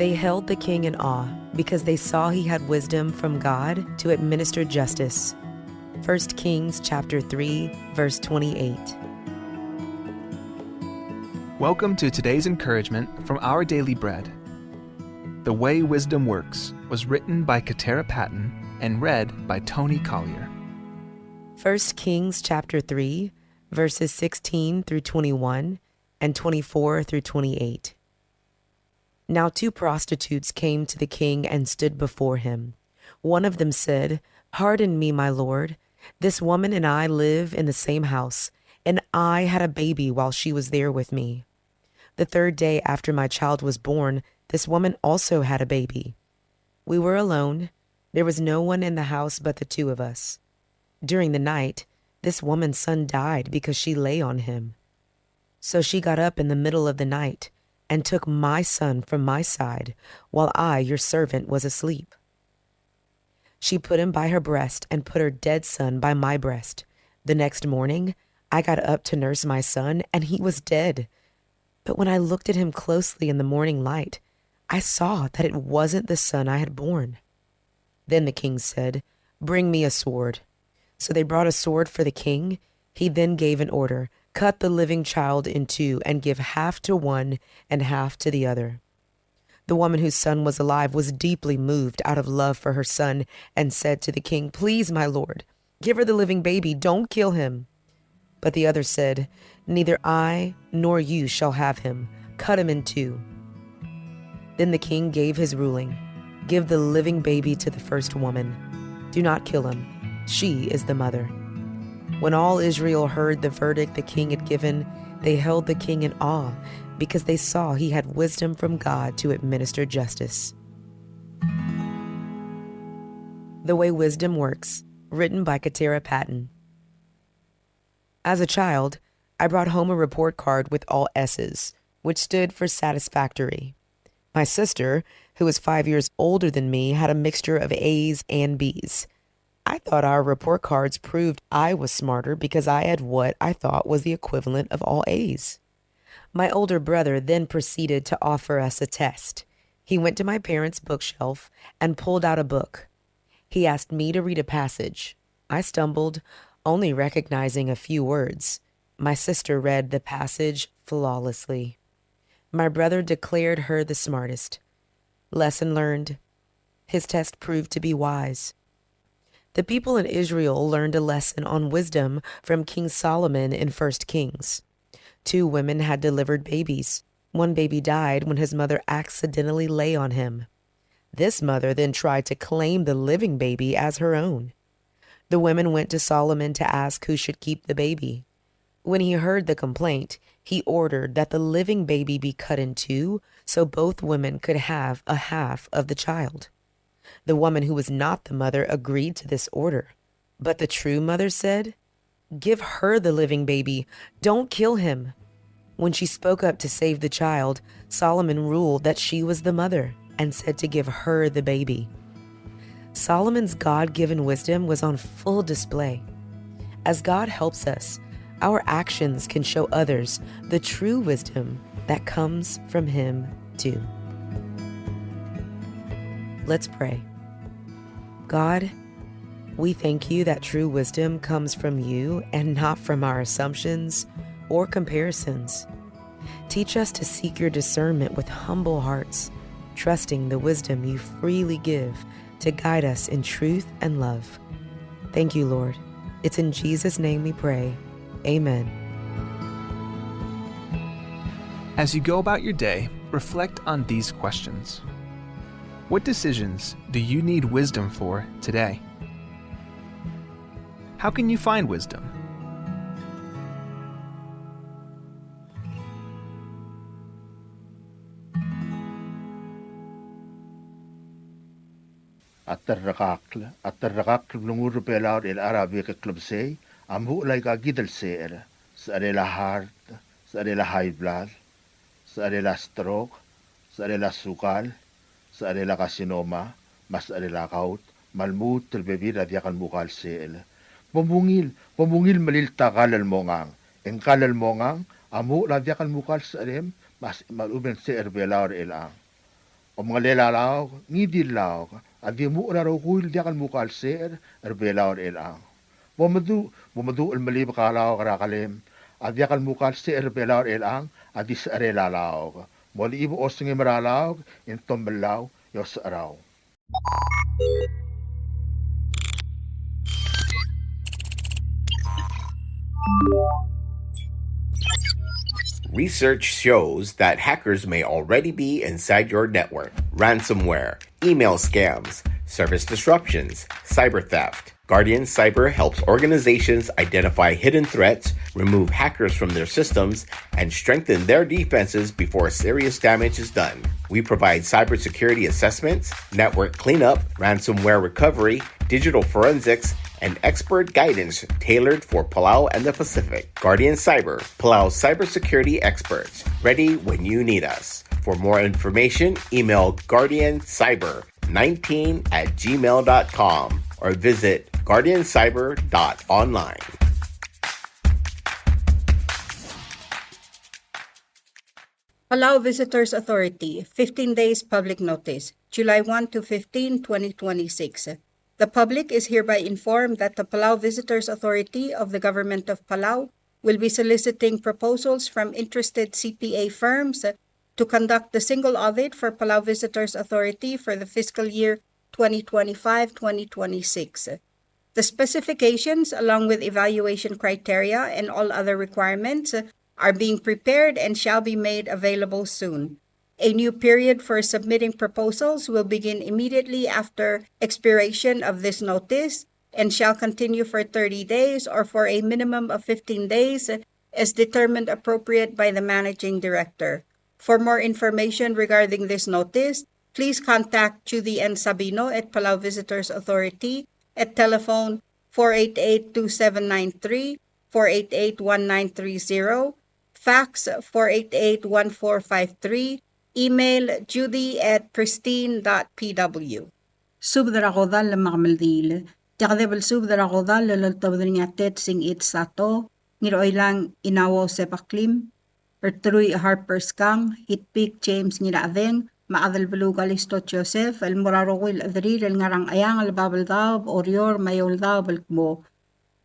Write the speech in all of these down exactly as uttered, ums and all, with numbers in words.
They held the king in awe because they saw he had wisdom from God to administer justice. First Kings chapter three, verse twenty-eight. Welcome to today's encouragement from Our Daily Bread. The Way Wisdom Works was written by Katera Patton and read by Tony Collier. First Kings chapter three, verses sixteen through twenty-one and twenty-four through twenty-eight. Now two prostitutes came to the king and stood before him. One of them said, "Pardon me, my lord. This woman and I live in the same house, and I had a baby while she was there with me. The third day after my child was born, this woman also had a baby. We were alone. There was no one in the house but the two of us. During the night, this woman's son died because she lay on him. So she got up in the middle of the night and took my son from my side while I, your servant, was asleep. She put him by her breast and put her dead son by my breast. The next morning, I got up to nurse my son, and he was dead. But when I looked at him closely in the morning light, I saw that it wasn't the son I had born." Then the king said, "Bring me a sword." So they brought a sword for the king. He then gave an order, "Cut the living child in two and give half to one and half to the other." The woman whose son was alive was deeply moved out of love for her son and said to the king, "Please, my lord, give her the living baby. Don't kill him." But the other said, "Neither I nor you shall have him. Cut him in two." Then the king gave his ruling, "Give the living baby to the first woman. Do not kill him. She is the mother." When all Israel heard the verdict the king had given, they held the king in awe because they saw he had wisdom from God to administer justice. The Way Wisdom Works, written by Katera Patton. As a child, I brought home a report card with all S's, which stood for satisfactory. My sister, who was five years older than me, had a mixture of A's and B's. I thought our report cards proved I was smarter because I had what I thought was the equivalent of all A's. My older brother then proceeded to offer us a test. He went to my parents' bookshelf and pulled out a book. He asked me to read a passage. I stumbled, only recognizing a few words. My sister read the passage flawlessly. My brother declared her the smartest. Lesson learned. His test proved to be wise. The people in Israel learned a lesson on wisdom from King Solomon in First Kings. Two women had delivered babies. One baby died when his mother accidentally lay on him. This mother then tried to claim the living baby as her own. The women went to Solomon to ask who should keep the baby. When he heard the complaint, he ordered that the living baby be cut in two so both women could have a half of the child. The woman who was not the mother agreed to this order. But the true mother said, "Give her the living baby. Don't kill him." When she spoke up to save the child, Solomon ruled that she was the mother and said to give her the baby. Solomon's God-given wisdom was on full display. As God helps us, our actions can show others the true wisdom that comes from Him too. Let's pray. God, we thank you that true wisdom comes from you and not from our assumptions or comparisons. Teach us to seek your discernment with humble hearts, trusting the wisdom you freely give to guide us in truth and love. Thank you, Lord. It's in Jesus' name we pray. Amen. As you go about your day, reflect on these questions. What decisions do you need wisdom for today? How can you find wisdom? A terrekakl, a terrekakl el blengur er Belau er chelecha er a bek el klebesei a muchel aika kid el secher, secher el heart, secher el high blood, secher el stroke, secher el sukal, secher el carcinoma, me a secher el gout, me a lmuut el bebil er a diak el mukal secher. Bo mungil, bo mungil melilt a kall el mongang. E ng kall el mongang a muchel a diak el mukal secherem me a, me a lechub e ng secher er Belau er chelechang. Omengelel a laok, ngii di el laok, a di muchel a rokui el diak el mukal secher er Belau er chelechang. Bo meduch, bo meduch el melibek a laok er a kelem a diak el mukal secher er Belau er chelechang, a di secherel a laok. Molechibek a osengem er a laok e ng tomellau e osecherau. Research shows that hackers may already be inside your network. Ransomware, email scams, service disruptions, cyber theft. Guardian Cyber helps organizations identify hidden threats, remove hackers from their systems, and strengthen their defenses before serious damage is done. We provide cybersecurity assessments, network cleanup, ransomware recovery, digital forensics, and expert guidance tailored for Palau and the Pacific. Guardian Cyber, Palau's cybersecurity experts, ready when you need us. For more information, email guardian cyber nineteen at gmail dot com or visit guardian cyber dot online. Palau Visitors Authority, fifteen days public notice, July one to fifteen, twenty twenty-six. The public is hereby informed that the Palau Visitors Authority of the Government of Palau will be soliciting proposals from interested C P A firms to conduct the single audit for Palau Visitors Authority for the fiscal year twenty twenty-five, twenty twenty-six. The specifications, along with evaluation criteria and all other requirements, are being prepared and shall be made available soon. A new period for submitting proposals will begin immediately after expiration of this notice and shall continue for thirty days or for a minimum of fifteen days as determined appropriate by the managing director. For more information regarding this notice, please contact Judy N. Sabino at Palau Visitors Authority at telephone four eight eight two seven nine three, four eight eight one nine three zero, fax four eight eight one four five three, email judy at pristine dot p w. Subed er a kodall me a kemeldiil. Tia kede belsubed er a kodall el oltobed er ngii a Ted Singich Sato, Ngiroilang Inao Sebaklim, Ertrui Harper Skang, Itpik James Ngirachedeng, me a Chadelbeluu Kalisto Joseph, el mo er a rokui el chederir el ngar er a Ngcheangel, Babeldaob, Oreor, me a Eouldaob el kmo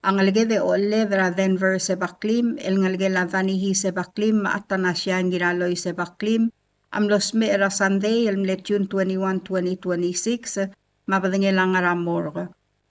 a ngeleked e ochelled er a Denver Sebaklim, el ngelekel a Danihi Sebaklim, me a Atanasia Ngiraloi Sebaklim, a mlo smecher er a Sunday el mle June twenty-one, twenty twenty-six, me a bedengel a ngar er a morgue.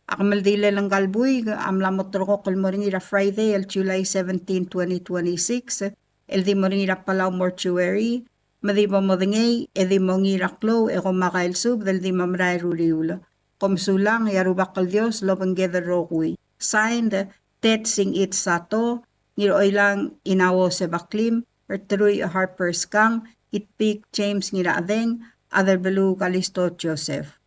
A kemeldilel ngka el buik a mla mo terrekokl el mo er ngii er a Friday el July seventeen, twenty twenty-six, el di mo er ngii er a Palau Mortuary, me di bo modengei e di mongiil er a klou e kom a kael subed el di mo merael er a uriul. Kom sulang, e a Rubak el Dios lobengked el rokui. Signed, Ted Singich Sato, Ngiroilang Inao Sebaklim, Ertrui Harper Skang, Itpik James Ngirachedeng, Chadelbeluu Kalisto Joseph.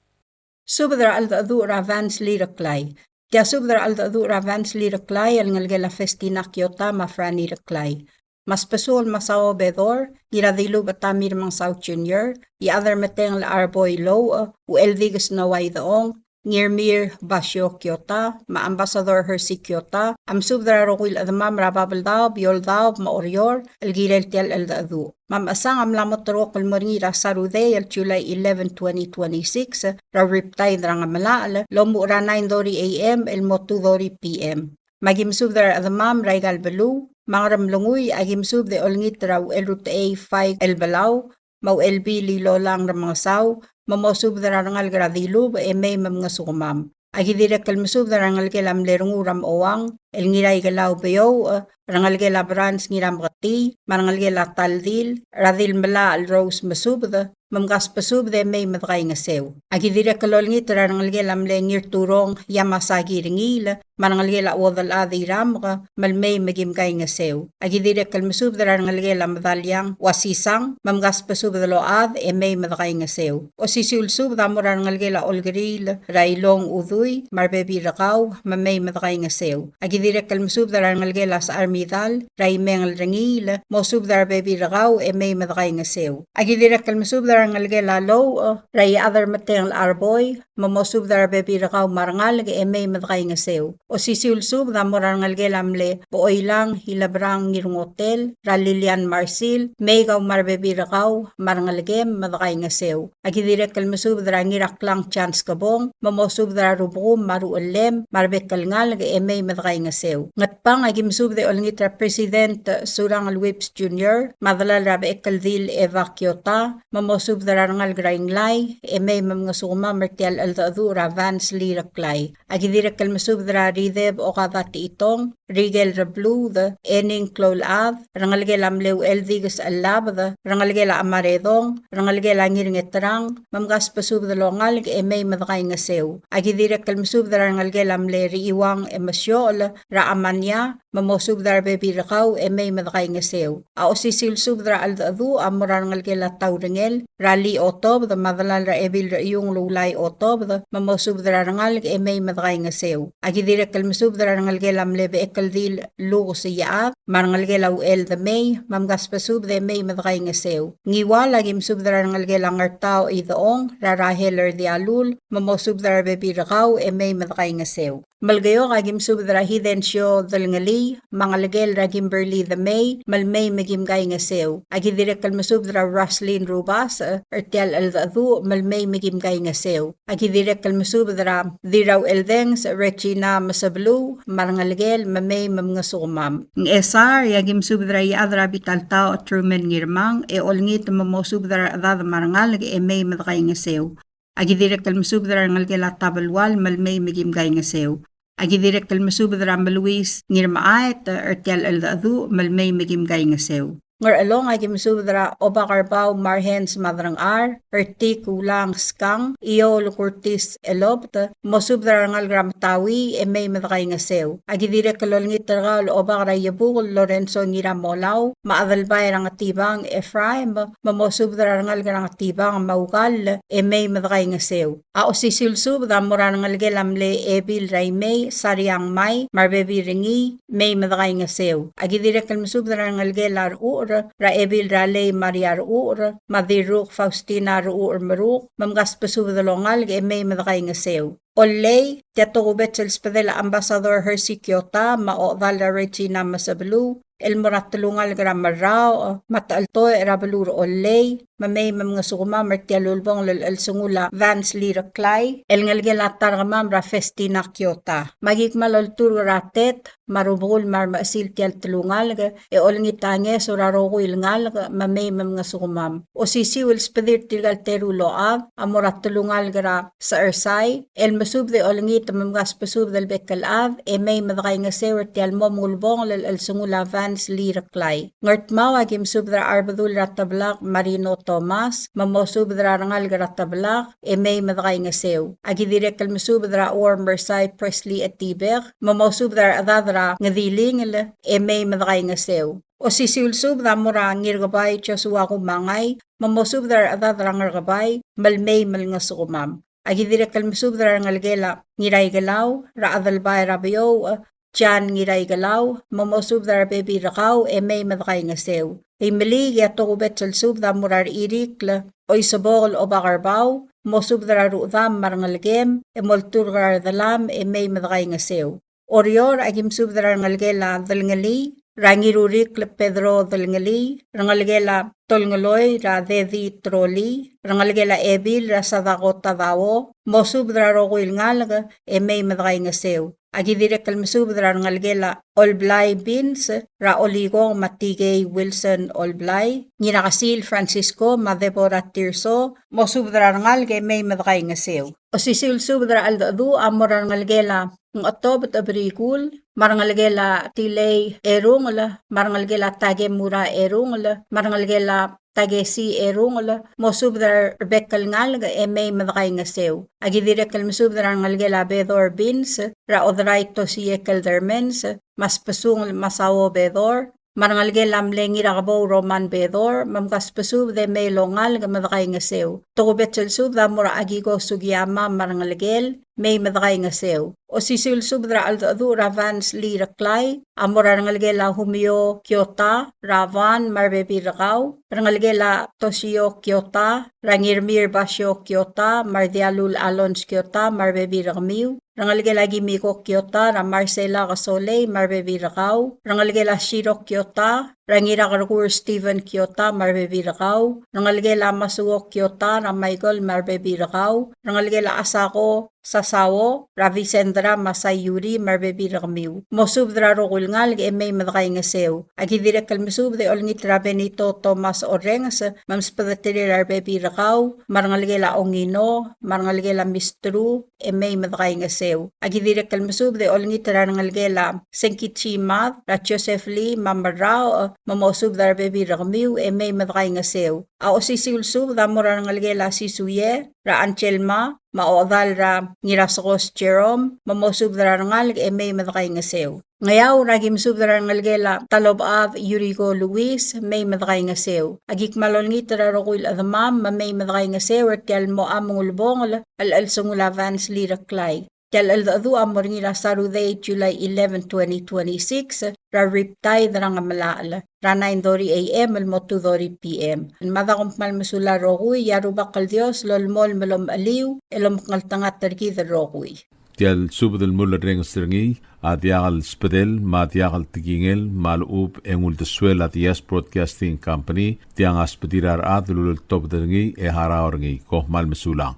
Subed er a cheldecheduch er a Vance Lireklai. Tia subed er a cheldecheduch er a Vance Lireklai el ngelekel a Festina Kiota me a Franny Reklai. Me a Spesuol Masao Bedor, Ngiradilubech Tommy Remengesau Junior, Iechad er a Metengel Arboi Louch, Ucheldikes Noah Idechong, Ngirmir Basio Kiota, me a Ambassador Hersey Kiota, a mesubed er a rokui el chedemam er a Babeldaob, Eouldaob, me a Oreor, el kirel tia el cheldecheduch. Me a mechesang a mla mo terrekokl el mo er ngii er a Saturday el July eleven, twenty twenty-six, er a Riptide er a Ngemelachel, el omuchel er a nine thirty A M el mo two thirty P M. Me aki mesubed er a rechedemam er aika el beluu, me a Ngeremlengui, aki mesubed e olengit er a Uchelrutechei Faik Elbelau, me a Uchelbil Ilolang Remengesau, me mosubed er a rengalek er a Dilubech e mei me mngesukemam. Aki dirrek el mesubed er a rengelekel a mle Rengul er a Mechouang, el Ngiraikelau Beouch, rengelekel a Brans Ngirameketii, me a rengelekel a Taldil, er a Dilmelachel Rose Mesubed, me mkasbesubed e mei me dekaingeseu. Aki dirrek el olengit er a rengelekel a mle Ngirturong Yamasaki Rengiil, me a rengelekel a Uodelchad Iramk, me le mei me kim kaingeseu. Aki dirrek el mesubed er a rengelekel a Medaliang Uasisang, me mkasbesubed el ochad e mei me dekaingeseu. Osisiu el subed a mo er a rengelekel a Olkeriil er a Ilong Udui, me a rebebil er kau, me mei me dekaingeseu. Aki dirrek el mesubed er a rengelekel a Sechar Midal, er a Imeng el Rengiil, mosubed er a rebebil er kau e mei me dekaingeseu. Aki dirrek el mesubed er a rengelekel a Louch, er a Iechad er Meteng el Arboi, me mosubed er a rebebil er kau me a rengalek e mei me dekaingeseu. Osisiu el subed a mo er a rengelekel a mle Bechoilang Hilebrang Ngirngotel, er a Lilian Marsil, mei kau me a rebebil er kau me a rengelekem me dekaingeseu. Aki dirrek el mesubed er a Ngiraklang Chance Kebong, me mosubed er a rubekul me a ruchellem me a rebek el ngalek e mei me dekaingeseu. Ngatpang aki mesubed e olengit er a President Surangel Whipps Junior, me a delal er a Bechekeldil Eva Kiota, me mosubed er a rengalek er a Inglai, e mei me mngesukemam er tia el cheldecheduch er a Vance Lee Reklai. Aki dirrek el mesubed er a Rideb Okada Techitong, Rikel Rebluud, Ening Kloulchad, rengelekel a mle Ucheldikes Chellabed, rengelekel a Chemaredong, rengelekel a Ngirngeterang, me mkasbesubed el ongalek e mei me dekaingeseu. Aki dirrek el mesubed er a rengelekel a mle Rechiuang Emesiochel, er a Amania, me mosubed er a rebebil er kau e mei me dekaingeseu. A osisiu el subed er a cheldecheduch a mo er a rengelekel a Taurengel, er a Lee Otobed, me a delal er a Ebil er a Iung el Ulai Otobed, me mosubed er a rengalek e mei me dekaingeseu. Aki dirrek el mesubed er a rengelekel a mle Bechekeldil Lukes Iechad, me a rengelekel a Uchel Demei, me mkasbesubed e mei me dekaingeseu. Ngiwal aki mesubed er a rengelekel a Ngertaoch Idechong, er a Rahel er Dialul, me mosubed er a rebebil er kau e mei me dekaingeseu. Melekeok aki mesubed er a Hidencio Delngelii, me a ngelekel er a Kimberly Demei, me lmei me kim kaingeseu. Aki dirrek el mesubed er a Roslyn Rubasech, er tia el cheldecheduch, me lmei me kim kaingeseu. Aki dirrek el mesubed er a Dirraucheldenges Regina Mesebeluu, me a rengelekel, me mei me mngesukemam. Ngchesar, e aki mesubed er a Iechad er a Bitaltaoch Truman Ngirmang, e olengit me mosubed er a rechedad me a rengalek e mei me dekaingeseu. Aki dirrek el mesubed er a rengelekel a Tabelual, me lmei me kim kaingeseu. Aki dirrek el mesubed er a Meluis Ngirmechaet, er tia el cheldecheduch, me lmei me kim kaingeseu. Ngerchelong aki mesubed er a Obak er Bau Marhens Maderengchar, er Tik Ulang Skang, Iou el Kurtis Elobt, mosubed er a rengalek er a Metaui, e mei me dekaingeseu. Aki dirrek el olengit er kau el Obak er a Iebukel Lorenzo Ngiramolau, me a Adelbai er a Ngetibang Ephraim, me mosubed er a rengalek er a Ngetibang me a Ukall, e mei me dekaingeseu. A osisiu el subed a mo er a rengelekel a mle Ebil er a Imei, Sariang Mai, me a rebebil er ngii, mei me dekaingeseu. Aki dirrek el mesubed er a rengelekel a Rechucher, er a Ebil er a Lei Maria Rechucher, me a Dirruk Faustina Rechucher Meruk, me mkasbesubed el ongalek e mei me dekaingeseu. Ollei, tia tokubets el sbedel a Ambassador Hersey Kiota, me a ochedal er a Regina Mesebeluu, el mo er a telungalek er a Merraoch, me a techeltoech er a beluu er Ollei, me mei me mngesukemam er tia el ulebongel el chelsengul a Vance Lee Reklai, el ngelekel a ta er kemam er a Festina Kiota. Me aki kmal olturk er a tet, me a rubekul me a remechesil tia el telungalek, e olengit a ngeso er a rokui el ngalek, me mei me mngesukemam. Osisiu el sbedir tirka el teru el ochad, a mo er a telungalek er a Sechersai, el mesubed e olengit me mkasbesubed el bek el chad, e mei me dekaingeseu er tia el mo mengulebongel el chelsengul a Vance Lee Reklai. Ngardmau, aki mesubed er a Arbedul er a Teblak Marino Thomas, me mosubed er a rengalek er a Teblak, e mei me dekaingeseu. Aki dirrek el mesubed er a Uor Mersai Presley Etibek, me mosubed er a rechedad er a Ngedilingel, e mei me dekaingeseu. Osisiu el subed a mo er a Ngirkebai Joshua Kumangai, me mosubed er a rechedad er a Ngerkebai, me lmei me lngesukemam. Aki dirrek el mesubed er a rengelekel a Ngiraikelau, er a Adelbai er a Beouch, Jan Ngiraikelau, me mosubed er a rebebil er kau, e mei me dekaingeseu. Imeliik, e a tokubets el subed a mo er a Rechirikl Oisebok el Obak er Bau, mosubed er a ruchedam me a rengelekem, e molturk er a redelam, e mei me dekaingeseu. Oreor, aki mesubed er a rengelekel a Delngelii, er a Ngirurikl Pedro Delngelii, rengelekel a Tolngeloi er a Dedi Trolii, rengelekel a Ebil er a Sadako Tadao, mosubed er a rokui el ngalek, e mei me dekaingeseu. Aki dirrek el mesubed er a rengelekel a Olblai Beans, er a Olikong me a Tikei Wilson Olblai, Ngirakesil Francisco me a Deborah Tirso, mosubed er a rengalek e mei me dekaingeseu. Osisiu el subed er a cheldecheduch a mo er a rengelekel a Ngchetobed Ebrikul, me a rengelekel a Tilei Erungel, me a rengelekel a Takemura Erungel, me a rengelekel a Takesi Erungel, mosubed er a rebek el ngalek e mei me dekaingeseu. Aki dirrek el mesubed er a rengelekel a Bedor Beans, er a Oderai Tosie Keldermans, me a Sbesungel Masao Bedor, me a rengelekel a mle Ngirakebou Roman Bedor, me mkasbesubed e mei el ongalek me dekaingeseu. Tokubets el subed a mo er a Akiko Sugiyama me a rengelekel, mei me dekaingeseu. Osisiu el subed er a cheldecheduch er a Vance Lee Reklai, a mo er a rengelekel a Humio Kyota, er a Van me a rebebil er kau, rengelekel a Toshio Kyota, er a Ngirmir Basio Kyota, me a Redialul Alonz Kyota, me a rebebil er kemiu, rengelekel a Kimiko Kyota, er a Marcela Kesolei, me a rebebil er kau, rengelekel a Shiro Kyota, er a Ngirakerkur Steven Kyota, me a rebebil er kau, rengelekel a Masuo Kyota, er a Michael, me a rebebil er kau, rengelekel a Asako Sasao, er a Vicendra me a Sayuri, me a rebebil er kemiu. Mosubed er a rokui el ngalek e mei me dekaingeseu. Aki dirrek el mesubed e olengit er a Benito Thomas Orrenges, me msbedeterir a rebebil er kau, me a rengelekel a Ongino, me a rengelekel a Mistru, e mei me dekaingeseu. Aki dirrek el mesubed e olengit er a rengelekel a Senkichi Mad, er a Joseph Lee, me a Merrao, me mosubed er a rebebil er kemiu, e mei me dekaingeseu. A osisiu el subed a mo er a rengelekel a Sisuie, er a Anselma, me a ochedal er a Ngirasekos Jerome, me mosubed er a rengalek e mei me dekaingeseu. Ngeaur, aki mesubed er a rengelekel a Talobechad Yuriko Luis, mei me dekaingeseu. Aki kmal olengit er a rokui el chedemam, me mei me dekaingeseu er tia el mo mengelebongel el chelsengul a Vance Lee Reklai. Tia el cheldecheduch a mo er ngii er a Saturday, July eleven, twenty twenty-six, er a Riptide er a Ngemelachel, er a nine thirty A M el mo two thirty P M. Me a da kom kmal mesulang el rokui, e a Rubak el Dios a lolemolem el omecheliu, el omekngeltengat er kid el rokui. Tia el subed el mulerrenges er ngii a diak el sbedel me a diak el tekingel me a lechub e ng uldesuel a Diaz Broadcasting Company, tiang a sbedir a rechad el uleltobed er ngii e harau er ngii. Kom kmal mesulang.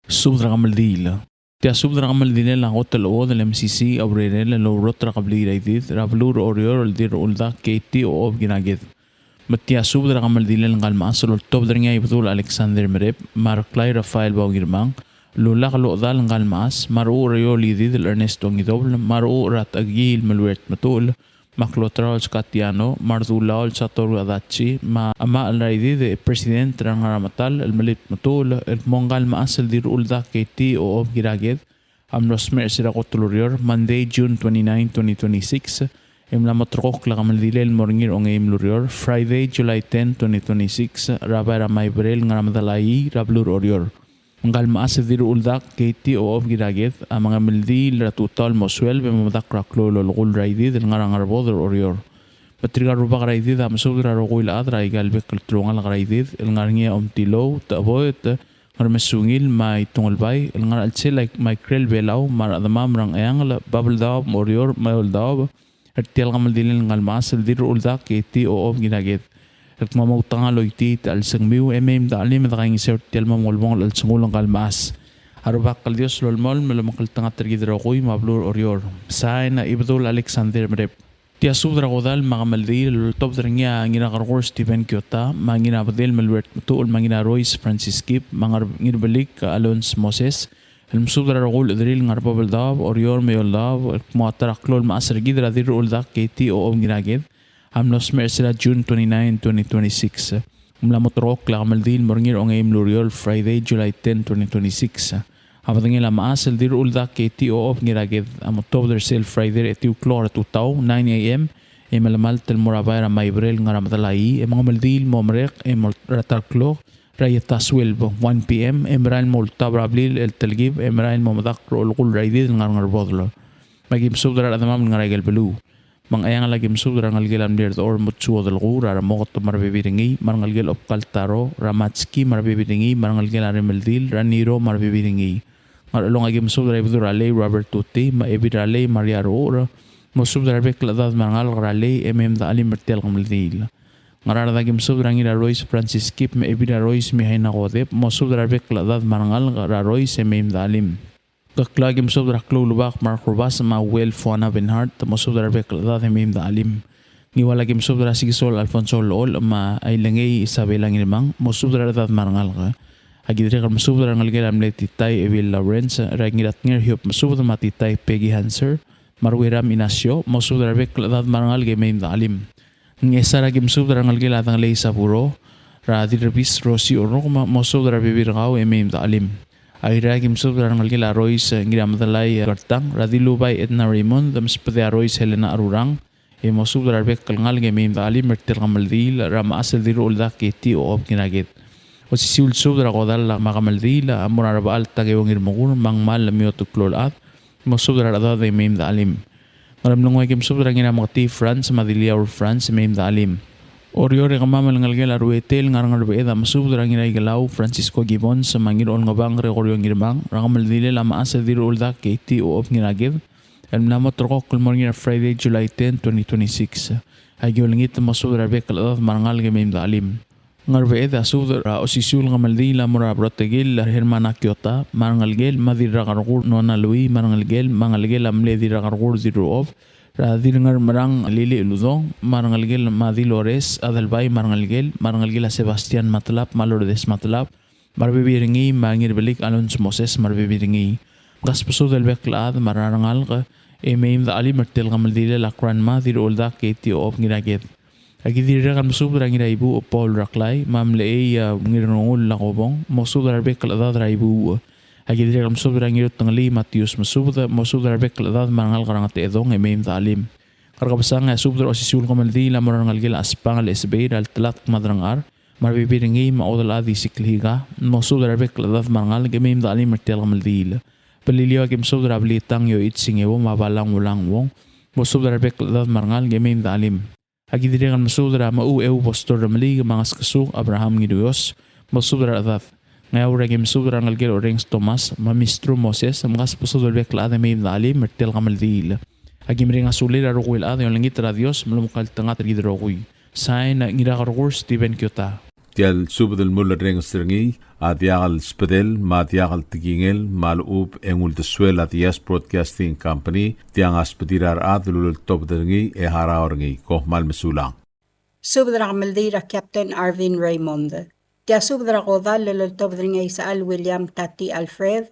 Subed er a kemeldiil. Tia subed er a kemeldilel a kot el chuodel el M C C a urerel el ourrot er a kebliil er a Idid er a beluu er Oreor el Dirrechuldak Katie Ochob Ngiraked. Me tia subed er a kemeldilel ngka el mechas el oltobed er ngii a Ibedul Alexander Merep, me a Reklai Rafael Bao Ngirmang, el ulak el ochedal ngka el mechas, me a Rechucher er Eoul Idid el Ernest Ongidobel, me a Rechucher er a Techekii el Meluert Metuchel, me a Klotraol Skatiano, me a Redulaol Satoru Adachi, me a Chemachel er a Idid e President er a Ngarametal el Melib Metuchel, el kmo ngka el mechas el Dirrechuldak Katie Ochob Ngiraked a mlo smecher er sel kot el ureor, Monday, June twenty-nine, twenty twenty-six, e mla mo terrekokl a kemeldilel el mo er ngii er a ongeim el ureor, Friday, July ten, twenty twenty-six, er a bai er a Maiberel el ngar er a Medalaii er a beluu er Oreor. Ngka el mechas el Dirrechuldak Katie Ochob Ngiraked a mengemeldiil er a tutau el mo sueleb e mo medakl er a klou el olekull er a Idid el ngar er a Ngerbodel er Oreor. Me tirka el rubak er a Idid a mesubed er a rokui el chad er aika el bek el telungalek er a Idid el ngar er ngii a Omtilou, Techeboet, Ngermesungil me a Itungelbai, el ngar er a chelsel a Maikrel Belau, me a rechedemam er a Ngcheangel, Babeldaob, Oreor, me a Eouldaob, er tia el kemeldilel ngka el mechas el Dirrechuldak Katie Ochob Ngiraked. El kmo moutekangel a choitii a chelsengmiu, e mei me dechelim e dekaingeseu er tia el mo mengelebongel el chelsengul ngka el mechas. A Rubak el Dios a lolemolem el omekngeltengat er kid el rokui me a beluu er Oreor. Sain a Ibedul Alexander Merep. Tia subed er a kodall me a kemeldiil el oltobed er ngii a Ngirakerkur Steven Kiota, me a Ngirabedel Meluert Metuchel, me a Ngirarois Francis Kip, me a Ngir-, Ngirbelik Alonz Moses, el mesubed er a rokui el chederir el ngar er a Babeldaob, Oreor me a Eouldaob, el kmo a ta er a klou el mechas er kid er a Dirrechuldak Katie Ochob Ngiraked a mlo smecher er sel June twenty-nine, twenty twenty-six. Ng mla mo terrekokl a kemeldiil el mo er ngii er a ongeim el ureor, Friday, July ten, twenty twenty-six. A bedengel a mechas el Dirrechuldak Katie Ochob Ngiraked a mo tuobed er sel Friday er a etiu el klok er a tutau, nine A M, e melemalt el mo er a bai er a Maiberel el ngar er a Medalaii, e mengemeldiil el mo merek e mo er a ta el klok er a ieta sueleb, one P M, e merael el mo ultab er a blil el telkib, e merael el mo medakl er a olekull er a Idid el ngar er a Ngerbodel. Me aki mesubed er a rechedemam el ngar er aike el beluu. Me a Ngcheangel aki mesubed er a rengelekel a mle Rdechor Mutsuo Delkuu, er a Remoket me a rebebil er ngii, me a rengelekel a Obkal Taro, er a Matski me a rebebil er ngii, me a rengelekel a Remeldil, er a Niro me a rebebil er ngii. Ngarchelong aki mesubed er a Ibedul er a Lei Robert Tuti, me a Ebil er a Lei Maria Rechucher, mosubed er a rebek el chedad me a rengalek er a Lei e mei me dechelim er tia el kemeldiil. Ngaraard aki mesubed er a Ngirarois Francis Kip, me a Ebil er a Rois Mihaina Kodep, mosubed er a rebek el chedad me a rengalek er a Rois e mei me dechelim. Keklau aki mesubed er a Kloulubak Mark Rubas me a Uel Fuana Benhart, mosubed er a rebek el chedad e mei me dechelim. Ngiwal aki mesubed er a Sikisol Alfonso Lool me a Ailengei Isabela Ngirmang, mosubed er a rechedad me a rengalek. Aki dirrek el mesubed er a rengelekel a mle Titai Ebil Lawrence, er a Ngiratnger Hiob Mesubed me a Titai Peggy Hanser, me a Rueram Inacio, mosubed er a rebek el chedad me a rengalek e mei me dechelim. Ngchesar aki mesubed er a rengelekel a Dengelei Saburo, er a Dirrebis Rosi Orok, me mosubed er a rebebil er kau e mei me dechelim. Airai aki mesubed er a rengelekel a Rois Ngiramedelai Kertang, er a Dilubai Edna Raymond, me msbedii a Rois Helena Arurang, E mosubed er a rebek el ngalek e mei me de chelim er tia el kemeldiil er a mechas el Dirrucheldak Katie Ochob Ngiraked. Osisiu el subed er a kodall me a kemeldiil a mo er a Rebechall Takeo Ngirmekur, me a Ngmal Lemiot el klou el chad, mosubed er a rechedad e mei me de chelim. Ngeremlengui a ki mesubed er a Ngirameketii Franz me a Diliaur Franz e mei me de chelim. Oreor e kemam el ngelekel a Ruetel Ngarngerbeched a mesubed er a Ngiraikelau Francisco Gibbons me a Ngirolngebang Gregorio Ngirmang er a kemeldilel a mechas el Dirrucheldak Katie Ochob Ngiraked el mla mo ulterekokl el mo er ngii er a Friday, July ten, twenty twenty-six. A ki olengit el mosubed er a rebek el chedad me a rengalek e mei me de chelim. Ngerbeched a subed er a osisiu el kemeldiil a mo er a Brotekil er a Hermana Kiota me a rengelekel me a Dirrakerkur Nona Lui me a rengelekel me a ngelekel a mle Dirrakerkur Dirruchob er a Dirngermerang Lili Uludong me a rengelekel me a Dilores Adelbai me a rengelekel me a rengelekel a Sebastian Matlab me a Lourdes Matlab me a rebebil er ngii me a Ngirbelik Alonso Moses me a rebebil er ngii. Mkasbesubed el bek el chad me a rengalek e mei me de chelim er tia el kemeldilel a Grandma Dirrucheldak Katie Ochob Ngiraked. A ki dirrek el mesubed er a Ngiraibuuch Paul Reklai me a Mlechei a Ngirngengull Lakobong, mosubed er a rebek el chedad er a Ibuuch. A ki dirrek el mesubed er a Ngirutengelii Matius Mesubed, mosubed er a rebek el chedad me a rengalek er a Ngetechedong e mei me de chelim. Ngerkebesang e a subed er a osisiu el kemeldiil a mo er a rengelekel a Chesbang el Chesbei er a Ltelatk me a Derengchar me a rebebil er ngii me a Odelchad Isikl Hika, mosubed er a rebek el chedad me a rengalek e mei me de chelim er tia el kemeldiil. Beliliou a ki mesubed er a Blitang Yoichi Singeo me a Balang Ulang Wong, mosubed er a rebek el chedad me a rengalek e mei me de chelim. A ki dirrek el mesubed er a Mechucheu Pastor Remeliik me a Ngeskesuk Abraham Ngiruios, mosubed er a rechedad. Ngeaur a ki mesubed er a rengelekel Orrenges Thomas me a Mistru Moses, mkasbesubed el bek el chad e mei me de chelim er tia el kemeldiil. A ki mereng a sulir a rokui el chad e olengit er a Dios me lomekngeltengat er kid el rokui. Sain, Ngirakerkur Steven Kiota. Tia el subed el mulerrenges er ngii a diak el sbedel me a diak el tekingel me a lechub e ng uldesuel a Diaz Broadcasting Company, tiang a sbedir a rechad el uleltobed er ngii e harau er ngii. Kom kmal mesulang. Subed er a kemeldiil er a Captain Arvin Raymond. Tia subed er a kodall el uleltobed er ngii a Isechal William Tati Alfred,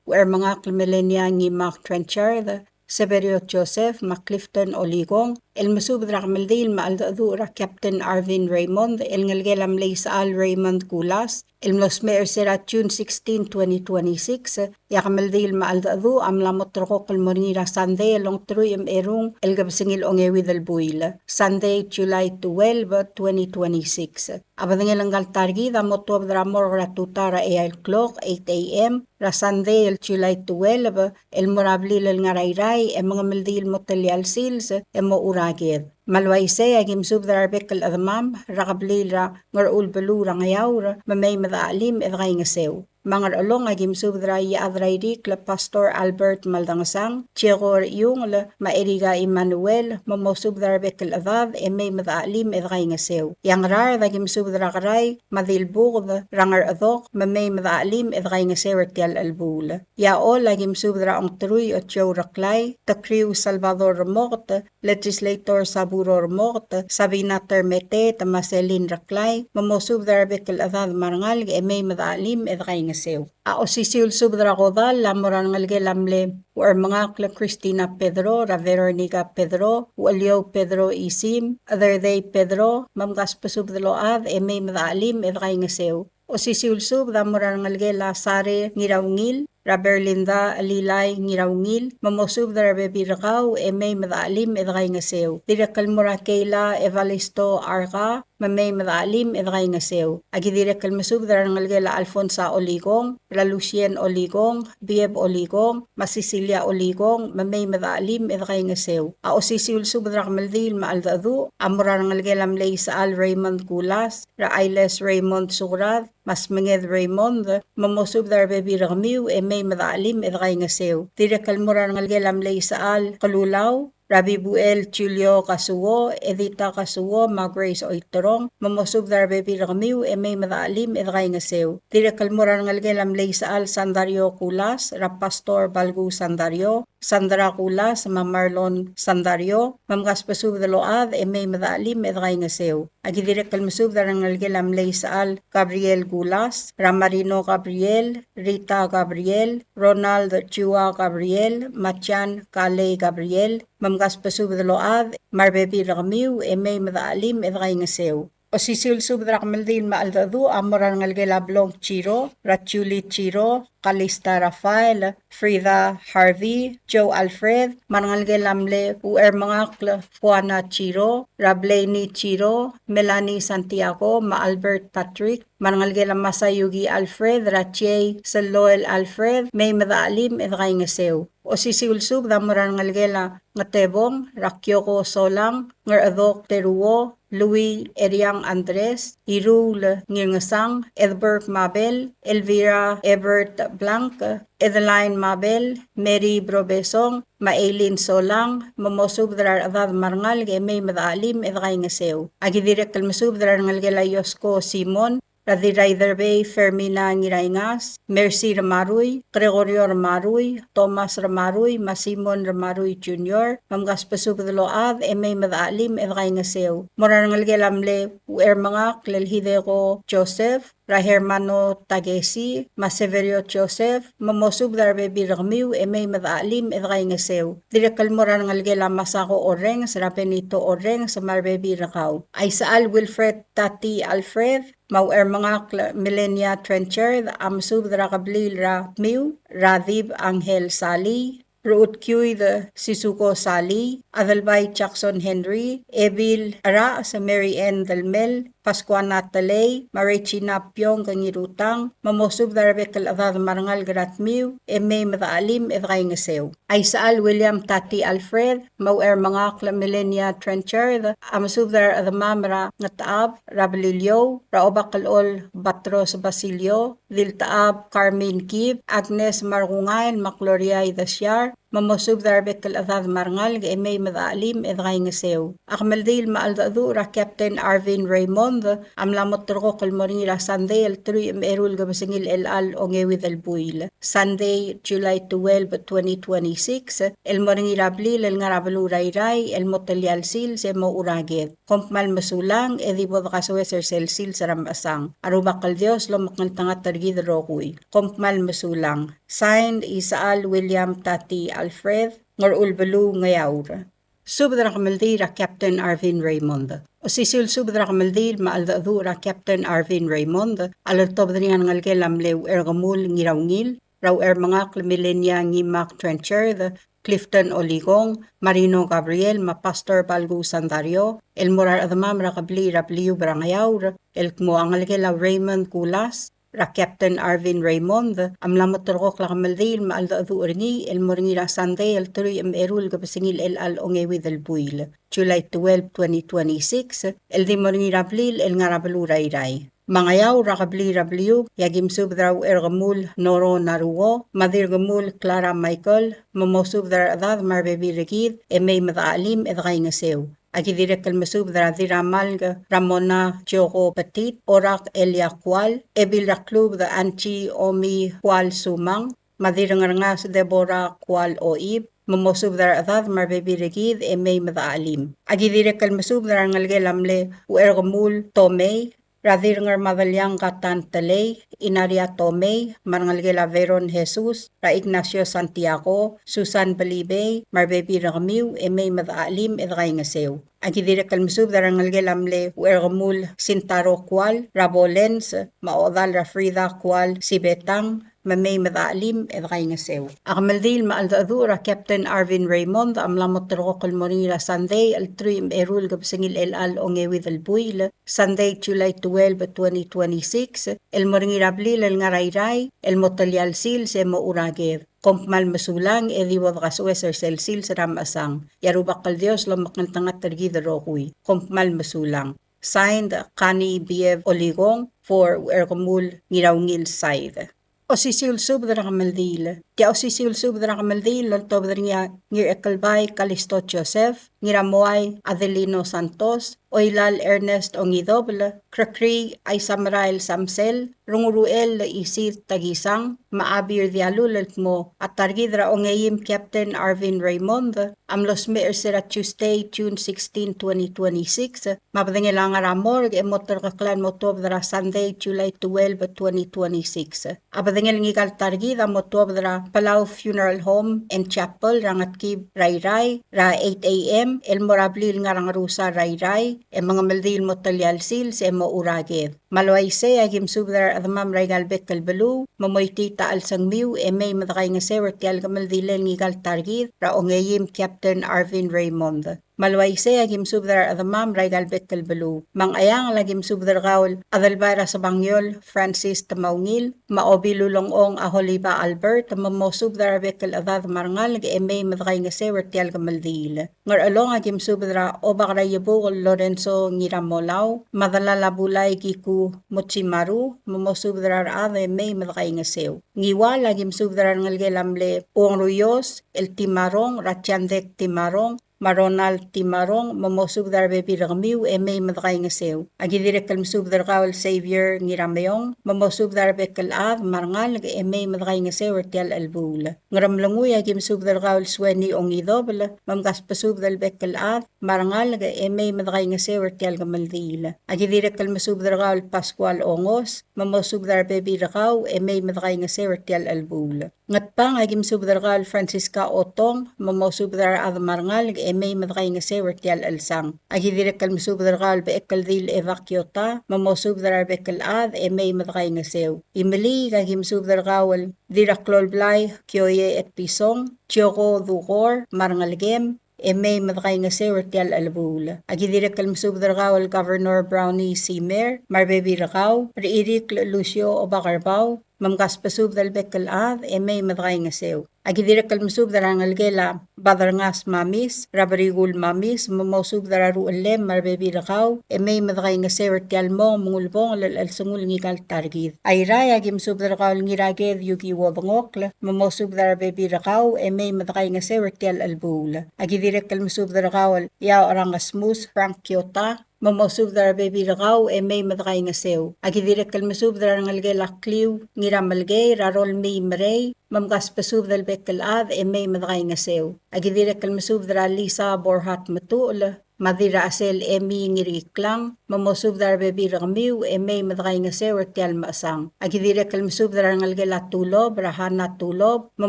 Uchermengakl Melania Ngimak Trenchard, Severio Joseph, me a Clifton Olikong, el mesubed er a kemeldiil me a cheldecheduch er a Captain Arvin Raymond, el ngelekel a mle Isechal Raymond Kulas, el mlo smecher er se er a June sixteen, twenty twenty-six, e a kemeldiil me a cheldecheduch a mla mo ulterekokl el mo er ngii er a Sunday el ongeteruich me a erung el kebesengil ongeuid el buil, Sunday, July twelve, twenty twenty-six. A bedengel ngka el ta er kid a mo tuobed er a morgue er a tutau er a eai el klok, eight A M, er a Sunday el July twelve, el mo er a blil el ngar er a Irrai, e mengemeldiil el mo telia el sils e mo churaked. Me a le uaisei a ki mesubed er a rebek el chedemam er a kebliil er a Ngerchul beluu er a Ngeaur, me mei me de chelim e de kaingeseu. Me a Ngerchelong a ki mesubed er a Iechad er a Irikl el Pastor Albert Maldangesang, Diego Rechiungel, me a Erika Emmanuel, me mosubed er a rebek el chedad e mei me de chelim e de kaingeseu. E a Ngaraard a ki mesubed er a Kerai me a Dilbuked er a Ngerchedok, me mei me de chelim e de kaingeseu er tia el chelebuul. E a Chol a ki mesubed er a Ongteruich Otiou Reklai, Tekriu Salvador Remoket, Legislator Saburo Remoket, Sabina Termeteet, me a Celine Reklai, me mosubed er a rebek el chedad me a rengalek e mei me de chelim e de kaingeseu. A osisiu el subed er a kodall a mo er a rengelekel a mle Uchermengakl Christina Pedro, er a Veronica Pedro, Ucheliou Pedro Isim, Chederdei Pedro, me mkasbesubed el ochad e mei me de chelim e de kaingeseu. Osisiu el subed a mo er a rengelekel a Sare Ngiraungil, er a Berlinda Lilai Ngiraungil, me mosubed er a rebebil er kau e mei me de chelim e de kaingeseu. Dirrek el mo er a Keila Evalisto Arka, me mei me de chelim e de kaingeseu. A ki dirrek el mesubed er a rengelekel a Alfonsa Olikong, er a Lucien Olikong, Bieb Olikong, me a Cecilia Olikong, me mei me de chelim e de kaingeseu. A osisiu el subed er a kemeldiil me a cheldecheduch a mo er a rengelekel a mle Isechal Raymond Kulas, er a Ailes Raymond Sukrad, me a Smenged Raymond, me mosubed er a rebebil er kemiu e mei me de chelim e de kaingeseu. Dirrek el mo er a rengelekel a mle Isechal Kelulau, er a Bibuel Julio Kasuo, Edita Kasuo, me a Grace Oiterong, me mosubed er a rebebil er kemiu e mei me de chelim e de kaingeseu. Dirrek el mo er a rengelekel a mle Isechal Sandario Kulas, er a Pastor Balku Sandario, Sandra Kulas, me a Marlon Sandario, me mkasbesubed el ochad e mei me de chelim e de kaingeseu. A ki dirrek el mesubed er a rengelekel a mle Isechal Gabriel Kulas, er a Marino Gabriel, Rita Gabriel, Ronald Chua Gabriel, me a Jan Kalei Gabriel, me mkasbesubed el ochad me a rebebil er kemiu e mei me de chelim e de kaingeseu. Osisiu el subed er a kemeldiil me a cheldecheduch a mo er a rengelekel a Blong Chiro, er a Julie Chiro, Kalista Rafael, Frida Harvey, Joe Alfred, me a rengelekel a mle Uchermengakl Juana Chiro, er a Blaney Chiro, Melanie Santiago, me a Albert Patrick, me a rengelekel a Masayuki Alfred, er a Jay Seloel Alfred, mei me dechelim e dekaingeseu. Osisiu el subed a mo er a rengelekel a Ngetebong, er a Kioko Solang, Ngerchedok Teruo, Louis Eriang Andres, Iruul Ngirngesang, Edberg Mabel, Elvira Ebert Blanc, Edeline Mabel, Mary Brobesong, me a Eileen Solang, me mosubed er a rechedad me a rengalek e mei me dechelim e dekaingeseu. Aki dirrek el mesubed er a rengelekel a Iosko Simon, er a Dirraiderbei Fermina Ngiraingas, Mercy Remarui, Gregorio Remarui, Thomas Remarui, me a Simon Remarui Junior, me mkasbesubed el ochad e mei me dechelim e dekaingeseu. Mo er a rengelekel a mle Uchermengakl el Hideko Joseph, er a Hermano Takesi, me a Severio Joseph, me mosubed er a rebebil er kemiu e mei me dechelim e dekaingeseu. Dirrek el mo er a rengelekel a Masako Orrenges, er a Benito Orrenges, me a rebebil er kau. Aisechal Wilfred Tati Alfred, me a Uchermengakl Millenia Trenchard, a mesubed er a kebliil er a Miu, er a Dib Angel Sali, Ruut Kiuid Sisuko Sali, Adelbai Jackson Henry, Ebil Rachs Mary Ann Delmel, Pascuana Telei, me a Regina Piong Ngirutang, me mosubed er a rebek el chedad me a rengalek er a Tmiu, e mei me dechelim e dekaingeseu. Aisechal William Tati Alfred, me a Uchermengakl Millenia Trenchard, a mesubed er a rechedemam er a Ngetechab, er a Beliliou, er a Obak el Chol Batros Basilio, Diltechab Carmen Kib, Agnes Markungael, me a Gloria Idesiar, me mosubed er a rebek el chedad me a rengalek e mei me dechelim e dekaingeseu. A kemeldiil me a cheldecheduch er a Captain Arvin Raymond a mla mo terrekokl el mo er ngii er a Sunday el teruich me a eru el kebesengil er chelecha el ongeuid el buil. Sunday, July twelve, twenty twenty-six, el mo er ngii er a blil el ngar er a beluu er a Irrai el mo telia el sils e mochu er a ked. Kom kmal mesulang, e di bo dekasoes er sel sils er a mechesang. A Rubak el Dios lomekngeltengat er kid el rokui. Kom kmal mesulang. Signed, Isechal William Tati Alfred, Ngerchul Beluu, Ngeaur. Subed er a kemeldiil er a Captain Arvin Raymond. Osisiu el subed er a kemeldiil me a cheldecheduch er a Captain Arvin Raymond a loltobed er ngii a rengelekel a mle Ucherkemul Ngiraungil, er a Uchermengakl Millenia Ngimak Trenchard, Clifton Oligong, Marino Gabriel, me a Pastor Balku Sandario, el mo er a rechedemam er a kebliil er a Bliub er a Ngeaur, el kmo a ngelekel a Raymond Kulas, er a Captain Arvin Raymond, a mla mo terrekokl a kemeldiil me a cheldecheduch er ngii, el mo er ngii er a Sunday el teruich me a eru el kebesengil er chelecha el ongeuid el buil, July twelve, twenty twenty-six, el di mo er ngii er a blil el ngar er a beluu er a Irrai. Me a Ngeaur er a kebliil er a Bliub, e aki mesubed er a Ucherkemul Noro Naruo, me a Dirkemul Clara Michael, me mosubed er a rechedad me a rebebil er kid, e mei me dechelim e dekaingeseu. Aki dirrek el mesubed er a Diramalk Ramona Joko Petit, Orak Elia Kual, Ebil er a Klubed Angie Omi Kual Sumang, me a Dirrengerengas Deborah Kual Oib, me mosubed er a rechedad me a rebebil er kid e mei me dechelim. Aki dirrek el mesubed er a rengelekel a mle Ucherkemul Tomei, er a Dirrengermadeliang Katan Telei, Inaria Tomei, me a rengelekel a Veron Jesus, er a Ignacio Santiago, Susan Belibei, me a rebebil er kemiu e mei me dechelim e dekaingeseu. Aki dirrek el mesubed er a rengelekel a mle Ucherkemul Sintaro Kual, er a Bolens, me a ochedal er a Frida Kual Sibetang, me mei me dechelim e dekaingeseu. A kemeldiil me a cheldecheduch er a Captain Arvin Raymond a mla mo terrekokl el mo er ngii er a Sunday el teruich me a eru el kebesengil er chelecha el ongeuid el buil, Sunday, July twelve, twenty twenty-six, el mo er ngii er a blil el ngar er a Irrai, el mo telia el sils e mochu er a ked. Kom kmal mesulang, e di bo dekasoes er sel sils er a mechesang. E a Rubak el Dios lomekngeltengat er kid el rokui. Kom kmal mesulang. Signed, Connie Biev Oligong for Ucherkemul Ngiraungil side. Osisiu el subed er a kemeldiil. Tia osisiu el subed er a kemeldiil el oltobed er ngii a Ngirachekelbai Kalisto Joseph, Ngiramoai Adelino Santos, Oilal Ernest Ongidobel, Krekrii Aisamerael Samsel, Renguruel Isid Takisang, me a Abir Dialul el kmo a ta er kid er a ongeim Captain Arvin Raymond a mlo smecher er se er a Tuesday, June sixteen, twenty twenty-six, me a bedengel a ngar er a morgue e mo terkokl el mo tuobed er a Sunday, July twelve, twenty twenty-six. A bedengel ngika el ta er kid a mo tuobed er a Palau Funeral Home and Chapel er a Ngetkib er a Irrai er a eight A M el mo er a blil ngar er a Ngerusar er a Irrai, e mengemeldiil el mo telia el sils e mo churaked. Me a le uaisei a ki mesubed er a rechedemam er aika el bek el beluu, me moitii a chelsengmiu e mei me dekaingeseu er tia el kemeldiil er ngika el ta er kid er a ongeim Captain Arvin Raymond. Me a le uaisei a ki mesubed er a rechedemam er aika el bek el beluu. Me a Ngcheangel a ki mesubed er kau el Adelbai er a Sebangiol Francis Temaungil, me a Obilulengchong a Holiba Albert, me mosubed er a rebek el chedad me a rengalek e mei me dekaingeseu er tia el kemeldiil. Ngerchelong a ki mesubed er a Obak er a Iebukel Lorenzo Ngiramolau, me a delal a Bulai Kiku Mochimaru, me mosubed er a rechad e mei me dekaingeseu. Ngiwal a ki mesubed er a rengelekel a mle Uong Ruios el Timarong, er a Chandek Timarong, me a Ronald Timarong, me mosubed er a rebebil er kemiu e mei me dekaingeseu. A ki dirrek el mesubed er kau el Xavier Ngirameong, me mosubed er a rebek el chad me a rengalek e mei me dekaingeseu er tia el chelebuul. Ngeremlengui a ki mesubed er kau el Sueni Ongidobel, me mkasbesubed el bek el chad me a rengalek e mei me dekaingeseu er tia el kemeldiil. A ki dirrek el mesubed er kau el Pascual Ongos, me mosubed er a rebebil er kau e mei me dekaingeseu er tia el chelebuul. Ngatpang a ki mesubed er kau el Francisca Otong, me mosubed er a rechad me a rengalek e mei me dekaingeseu er tia el chelsang. A ki dirrek el mesubed er kau el Bechekeldil Eva Kiota, me mosubed er a rebek el chad e mei me dekaingeseu. Imeliik a ki mesubed er kau el Dirraklolblai Kioie Etpison, Tioko Dukor, me a rengelekem, e mei me dekaingeseu er tia el chelebuul. A ki dirrek el mesubed er kau el Governor Brownie Simer, me a rebebil er kau, Rechirikl Lucio Obakerbau, me mkasbesubed el bek el chad e mei me dekaingeseu. A ki dirrek el mesubed er a rengelekel a Baderngas Mamis, er a Berikul Mamis, me mosubed er a ruchellem me a rebebil er kau e mei me dekaingeseu er tia el mong me ng ulebongel el chelsengul ngika el ta er kid. Airai a ki mesubed er kau el Ngiraked Yuki Uodengokl, me mosubed er a rebebil er kau e mei me dekaingeseu er tia el chelebuul. A ki dirrek el mesubed er kau el Iaocherang Smus Frank Kiota, me mosubed er a rebebil er kau e mei me dekaingeseu. A ki dirrek el mesubed er a rengelekel a Kliu Ngiramelkei, er a Rolmii Merei, me mkasbesubed el bek el chad e mei me dekaingeseu. A ki dirrek el mesubed er a Lisa Borhat Metuchel, me a Dirrachesel Emi Ngirkiklang, me mosubed er a rebebil er kemiu e mei me dekaingeseu er tia el mechesang. A ki dirrek el mesubed er a rengelekel a Tulob, er a Hana Tulob, me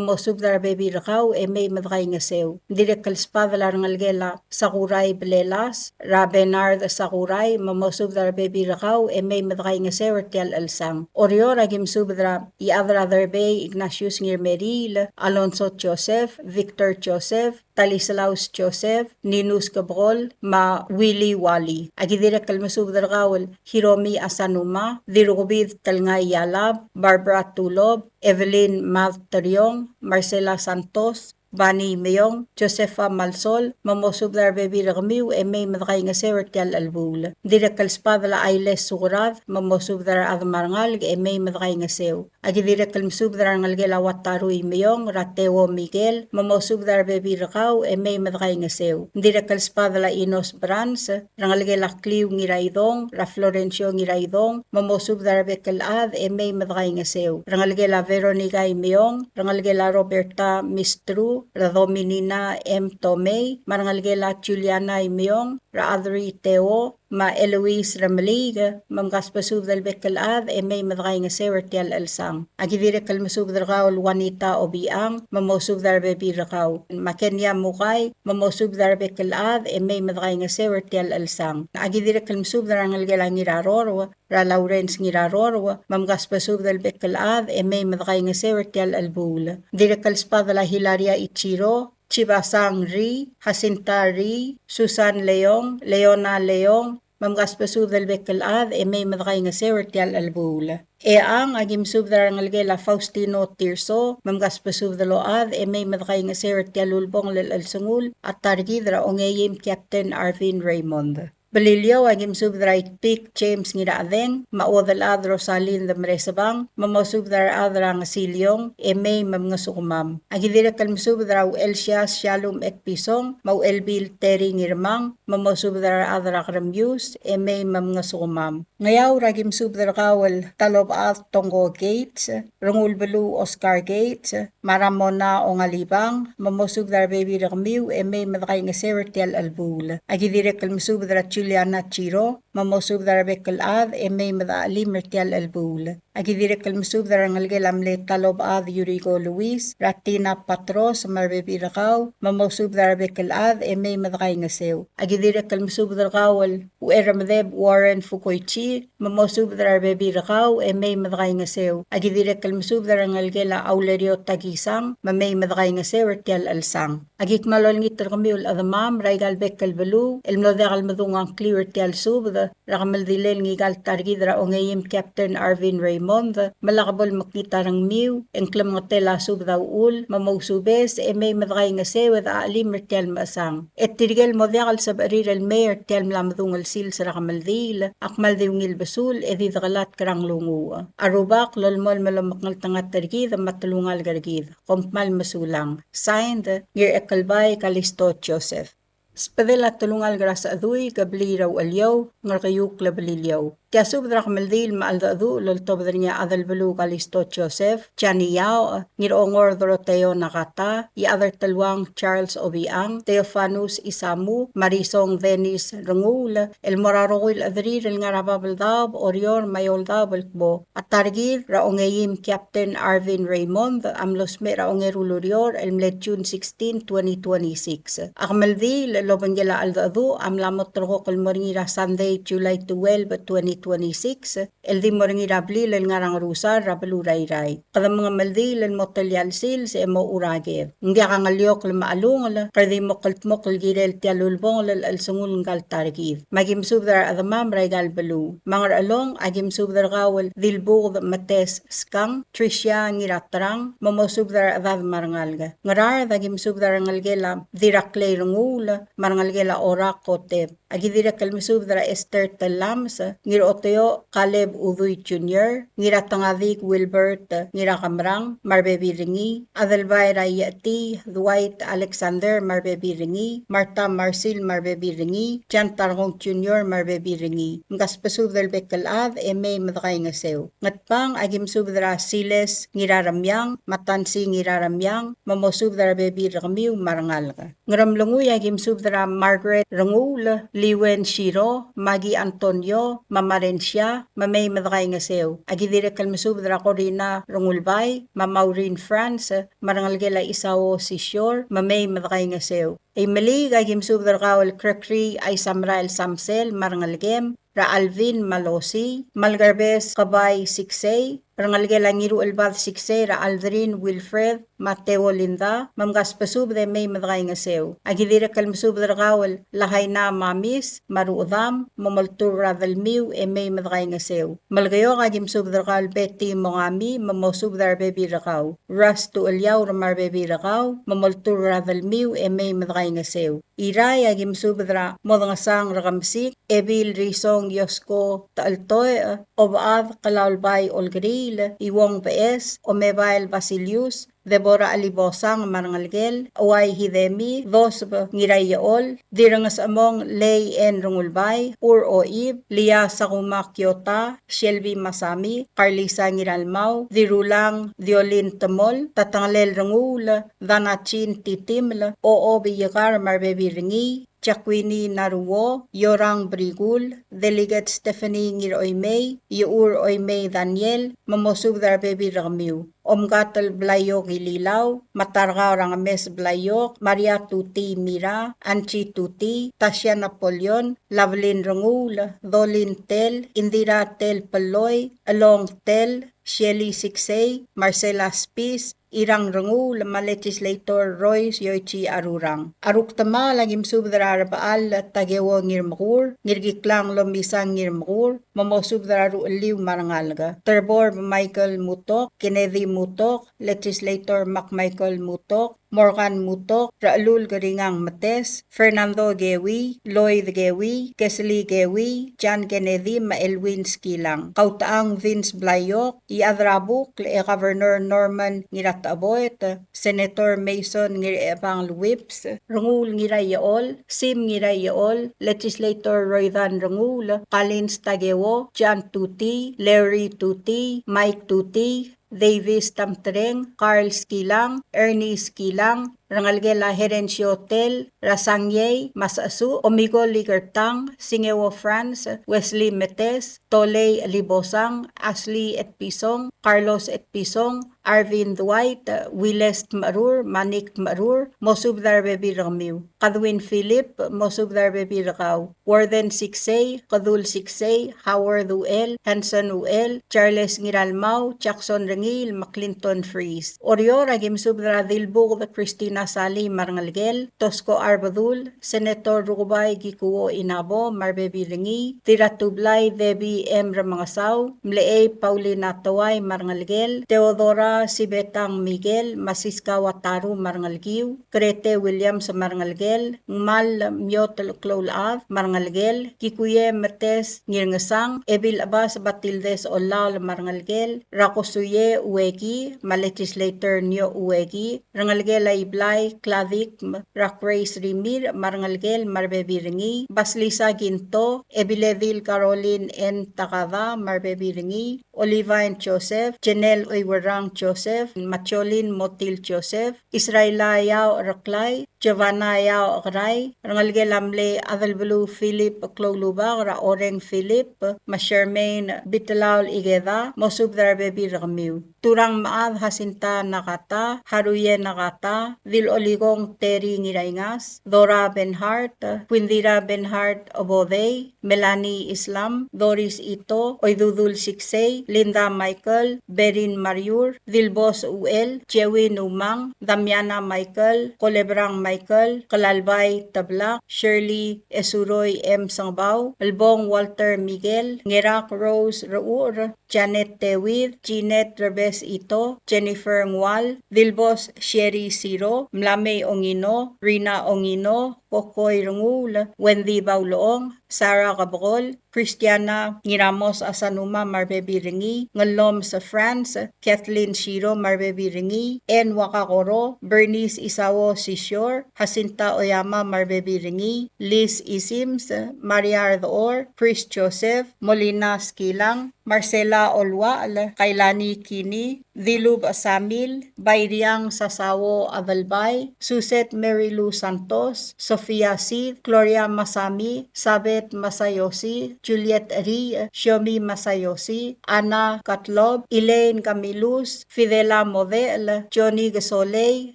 mosubed er a rebebil er kau e mei me dekaingeseu. Dirrek el sbadel a rengelekel a Sakurai Blelas, er a Bernard Sakurai, me mosubed er a rebebil er kau e mei me dekaingeseu er tia el chelsang. Oreor a ki mesubed er a Iechad er a Derbei Ignatius Ngirmeriil, Alonso Joseph, Victor Joseph, Talislaus Joseph, Ninus Kebekol, me a Willy Wally. A ki dirrek el mesubed er kau el Hiromi Asanuma, Dirukubid Telngai Yalab, Barbara Tulob, Evelyn Mad Teriong, Marcela Santos, Bani Meong, Josefa Malsol, me mosubed er a rebebil er kemiu e mei me dekaingeseu er tia el chelebuul. Dirrek el sbadel a Ailes Sukerad, me mosubed er a rechad me a rengalek e mei me dekaingeseu. A ki dirrek el mesubed er a rengelekel a Wataru Imeong, er a Teo Miguel, me mosubed er a rebebil er kau e mei me dekaingeseu. Dirrek el sbadel a Inos Brans, rengelekel a Kliu Ngiraidong, er a Florencio Ngiraidong, me mosubed er a rebek el chad e mei me dekaingeseu. Rengelekel a Veronica Imeong, rengelekel a Roberta Mistru, er a Dominina M. Tomei, me a rengelekel a Juliana Imeong, er a Adri Teo, me a Eloise Remeliik, me mkasbesubed el bek el chad e mei me dekaingeseu er tia el chelsang. A ki dirrek el mesubed er kau el Juanita Obichang, me mosubed er a rebebil er kau. Me a Kenia Mukai, me mosubed er a rebek el chad e mei me dekaingeseu er tia el chelsang. A ki dirrek el mesubed er a rengelekel a Ngirarorou, er a Lawrence Ngirarorou, me mkasbesubed el bek el chad e mei me dekaingeseu er tia el chelebuul. Dirrek el sbadel a Hilaria Ichiro, Chibasang Ri, Jacinta Ri, Susan Leong, Leona Leong, me mkasbesubed el bek el chad e mei me dekaingeseu er tia el chelebuul. Echang a ki mesubed er a rengelekel a Faustino Tirso, me mkasbesubed el ochad e mei me dekaingeseu er tia el ulebongel el chelsengul a ta er kid er a ongeim Captain Arvin Raymond. Beliliou a ki mesubed er a Itpik James Ngirachedeng, me a Uodelchad Rosalind Meresebang, me mosubed er a rechad er a Ngesiliong, e mei me mngesukemam. A ki dirrek el mesubed er a Uchelsias Shalom Etpison, me a Uchelbil Terry Ngirmang, me mosubed er a rechad er a Keremius, e mei me mngesukemam. Ngeaur a ki mesubed er kau el Talobechad Tongko Gates, Rengulbeluu Oscar Gates, me a Ramona Ongalibang, me mosubed er a rebebil er kemiu e mei me dekaingeseu er tia el chelebuul. A ki dirrek el mesubed er a Juliana Chiro, me mosubed er a rebek el chad e mei me dechelim er tia el chelebuul. Aki dirrek el mesubed er a rengelekel a mle Talobechad Yuriko Luis, er a Tina Patros, me a rebebil er kau, me mosubed er a rebek el chad, e mei me dekaingeseu. Aki dirrek el mesubed er kau el Ucheremedeb Warren Fukoichi, me mosubed er a rebebil er kau, e mei me dekaingeseu. Aki dirrek el mesubed er a rengelekel a Aulerio Takisang, me mei me dekaingeseu er tia el chelsang. Aki kmal olengit er kemiu el chedemam er aika el bek el beluu el mlo diak el medung a ngkliu er tia el subed er a kemeldilel ngika el ta er kid er a ongeim Captain Arvin Raymond, me lak bo lemekngit a rengmiu e ng klemengetel a subed a uchul, me mousubes e mei me dekaingeseu e dechachelim er tia el mechesang. E tirke el mo diak el sebechir el mei er tia el mla medung el sils er a kemeldiil a kmal di ungil besul e di dekelatk er a nglunguuch. A Rubak lolemolem el omekngeltengat er kid me a telungalek er kid. Kom kmal mesulang. Signed, Ngirchekelbai Kalisto Joseph. Sbedel a telungalek er a Secheduik, Blil er a Ucheliou, Ngerkeiukl Beliliou. Tia subed er a kemeldiil me a cheldecheduch el oltobed er ngii a Chadelbeluu Kalisto Joseph, Jani Yaoch, Ngirongor Doroteo Nakata, Iechad er Teluang Charles Obichang, Theofanus Isamu, Marisong Dennis Renguul, el mo er a rokui el chederir el ngar er a Babeldaob, Oreor, me a Eouldaob el kmo a ta er kid er a ongeim Captain Arvin Raymond a mlo smecher er a ongeru el ureor el mle June sixteen, twenty twenty-six. A kemeldiil el obengkel a cheldecheduch a mla mo terrekokl el mo er ngii er a Sunday, July twelve, twenty twenty-six, el di mo er ngii er a blil el ngar er a Ngerusar er a beluu er a Irrai. Kede mengemeldiil el mo telia el sils e mochu er a ked. Ng diak a ngeliokl me a chelungel, kede di mo kldmokl el kirel tia el ulebongel el chelsengul ngka el ta er kid. Me aki mesubed er a rechedemam er aika el beluu. Me a Ngerchelong, aki mesubed er kau el Dilbuked Metes Skang, Tricia Ngiraterang, me mosubed er a rechedad me a rengalek. Ngaraard, aki mesubed er a rengelekel a Diraklei Renguul, me a rengelekel a Orak Kotep. Aki dirrek el mesubed er a Esther Tellames, Ngiroteo Caleb Udui Junior, Ngiratengadik Wilbert Ngirakemerang, me a rebebil er ngii, Adelbai er a Iechetii Dwight Alexander, me a rebebil er ngii, Martha Marsil, me a rebebil er ngii, Jan Tarkong Junior, me a rebebil er ngii. Mkasbesubed el bek el chad, e mei me dekaingeseu. Ngatpang, aki mesubed er a Siles Ngiraremiang, me a Tansi Ngiraremiang, me mosubed er a rebebil er kemiu me a rengalek. Ngeremlengui, aki mesubed er a Margaret Renguul, Liwen Shiro, Maggie Antonio, me a Marensia, me mei me dekaingeseu. Aki dirrek el mesubed er a Corina Rengulbai, me a Maureen France, me a rengelekel a Isao Sisior, me mei me dekaingeseu. Imeliik, aki mesubed er kau el Gregory Aisamrael Samsel, me a rengelekem, er a Alvin me a Losi, me a Lekerbes Kebai Siksei, rengelekel a Ngiruchelbad Siksei, er a Aldrin Wilfred, me a Teo Linda, me mkasbesubed e mei me dekaingeseu. Aki dirrek el mesubed er kau el Lahaina Mamis, me a Ruchedam, me moltur er a delmiu e mei me dekaingeseu. Melekeok, aki mesubed er kau el Betty Mongami, me mosubed er a rebebil er kau. Ras Tucheliaur me a rebebil er kau, me moltur er a delmiu e mei me dekaingeseu. Irrai, aki mesubed er a Modengesang Rekemesik, Ebil Risong Yosko Techeltoech, Obechad Kelaulbai Olkeriil, Iuong Beches, Omebael Basilius, Deborah Chelibosang me a rengelekel, Uai Hidemi, Doseb Ngiraiechol, Dirrengesechemong Lei N. Rengulbai, Ur Oib, Lia Sakuma Kiota, Shelby Masami, Carlisa Ngiralmau, Dirulang Diolin Temol, Tatengelel Renguul, Danachin Titiml, Ochob Iekar me a rebebil er ngii, Jacquini Naruo, Yorang Brikul, Delegate Stephanie Ngiroimei, Iechur Oimei Daniel, me mosubed er a rebebil er kemiu. Omkatel Blaiok Ililau, me a Tarkau er a Ngemes Blaiok, Maria Tuti Mira, Angie Tuti, Tasia Napoleon, Lavelin Renguul, Dolin Tell, Indira Tell Pelloi, Elong Tell, Shelly Siksei, Marcela Spis, Irang Renguul, me a Legislator Royce Yoichi Arurang. A rukdemaol, aki mesubed er a Rebechall Takeo Ngirmekur, Ngirkiklang Lomisang Ngirmekur, me mosubed er a ruchelliu me a rengalek. Terbor Michael Mutok, Kennedy Mutok, Legislator Mark Michael Mutok, Morgan Mutok, Rechelul Keringang Metes, Fernando Kewi, Lloyd Kewi, Kesley Kewi, John Kennedy, me a Elwin Skilang. Kautechang Vince Blaiok, Iechad er a Bukl e Governor Norman Ngiratecheboet, Senator Mason Ngirchechebangel Whipps, Renguul Ngiraiechol, Sim Ngiraiechol, Legislator Roydan Renguul, Collins Takeo, John Tuti, Larry Tuti, Mike Tuti, Davis Tamtreng, Carl Skilang, Ernie Skilang, rengelekel a Herencio Tel, er a Sangiei Masasu, Omigo Ligertang, Singeo Franz, Wesley Metes, Tolei Libosang, Ashley Etpison, Carlos Etpison, Arvin Dwight, Wiles Tmerur, Manik Tmerur, mosubed er a rebebil er kemiu. Kadwin Philip, mosubed er a rebebil er kau. Warden Siksei, Kedul Siksei, Howard Uchel, Hanson Uchel, Charles Ngiralmau, Jackson Rengiil, me a Clinton Fries. Oreor, aki mesubed er a Dilbuked Christina Salii me a rengelekel, Tosko Arbedul, Senator Rukebai Kikuo Inabo me a rebebil er ngii, Dirratublai Debbie M. Remengesau, Mlechei Paulina Toai me a rengelekel, Theodora Sibetang Miguel, me a Siska Wataru me a rengelekiu, Grete Williams me a rengelekel, Ngmal Miot el Kloulechad me a rengelekel, Kikuie Metes Ngirngesang, Ebil Chebas Batildes Olaol me a rengelekel, Rakosuie Ueki, me a Legislator Nio Ueki, rengelekel a Iblai Kladikm, er a Grace Rimirch me a rengelekel me a rebebil er ngii, Basilisa Ginto, Ebiledil Caroline N. Takada me a rebebil er ngii, Olivine Joseph, Jenel Oiwerang Joseph, me a Jolin Motil Joseph, Israela Yao Reklai, Giovanna Yao Kerai, rengelekel a mle Adelbeluu Philip Kloulubak, er a Oreng Philip, me a Charmaine Bitelaol Ikeda, mosubed er a rebebil er kemiu. Turang Mechad Jacinta Nakata, Haruie Nakata, Dil Olikong Terry Ngiraingas, Dora Benhart, Quindira Benhart Obodei, Melanie Islam, Doris Ito, Oidudul Siksei, Linda Michael, Berin Mariur, Dilbos Uchel, Jewin Umang, Damiana Michael, Kolebrang Michael, Kelalbai Teblak, Shirley Esuroi M. Sengebau, Elbong Walter Miguel, Ngerak Rose Reucher, Janet Tewid, Jeanette Rebes Ito, Jennifer Ngual, Dilbos Sherry Siro, Mlamei Ongino, Rina Ongino, Kokoi Renguul, Wendy Baulechong, Sarah Kebekol, Christiana Ngiramos Asanuma me a rebebil er ngii, Ngellomes Franz, Kathleen Siro me a rebebil er ngii, Anne Wakakoro, Bernice Isao Sisior, Jacinta Oyama me a rebebil er ngii, Liz Isims, Maria Ardechor, Chris Joseph, Molina Skilang, Marcela Oluachel, Kailani Kini, Dilub Samil, Bairiang Sasao Adelbai, Suset Mary Lou Santos, Sofia Sid, Gloria Masami, Sabet Masayoshi, Juliet Ri, Shiomi Masayoshi, Anna Gottlob, Elaine Camillus, Fidela Modechel, Johnny Kesolei,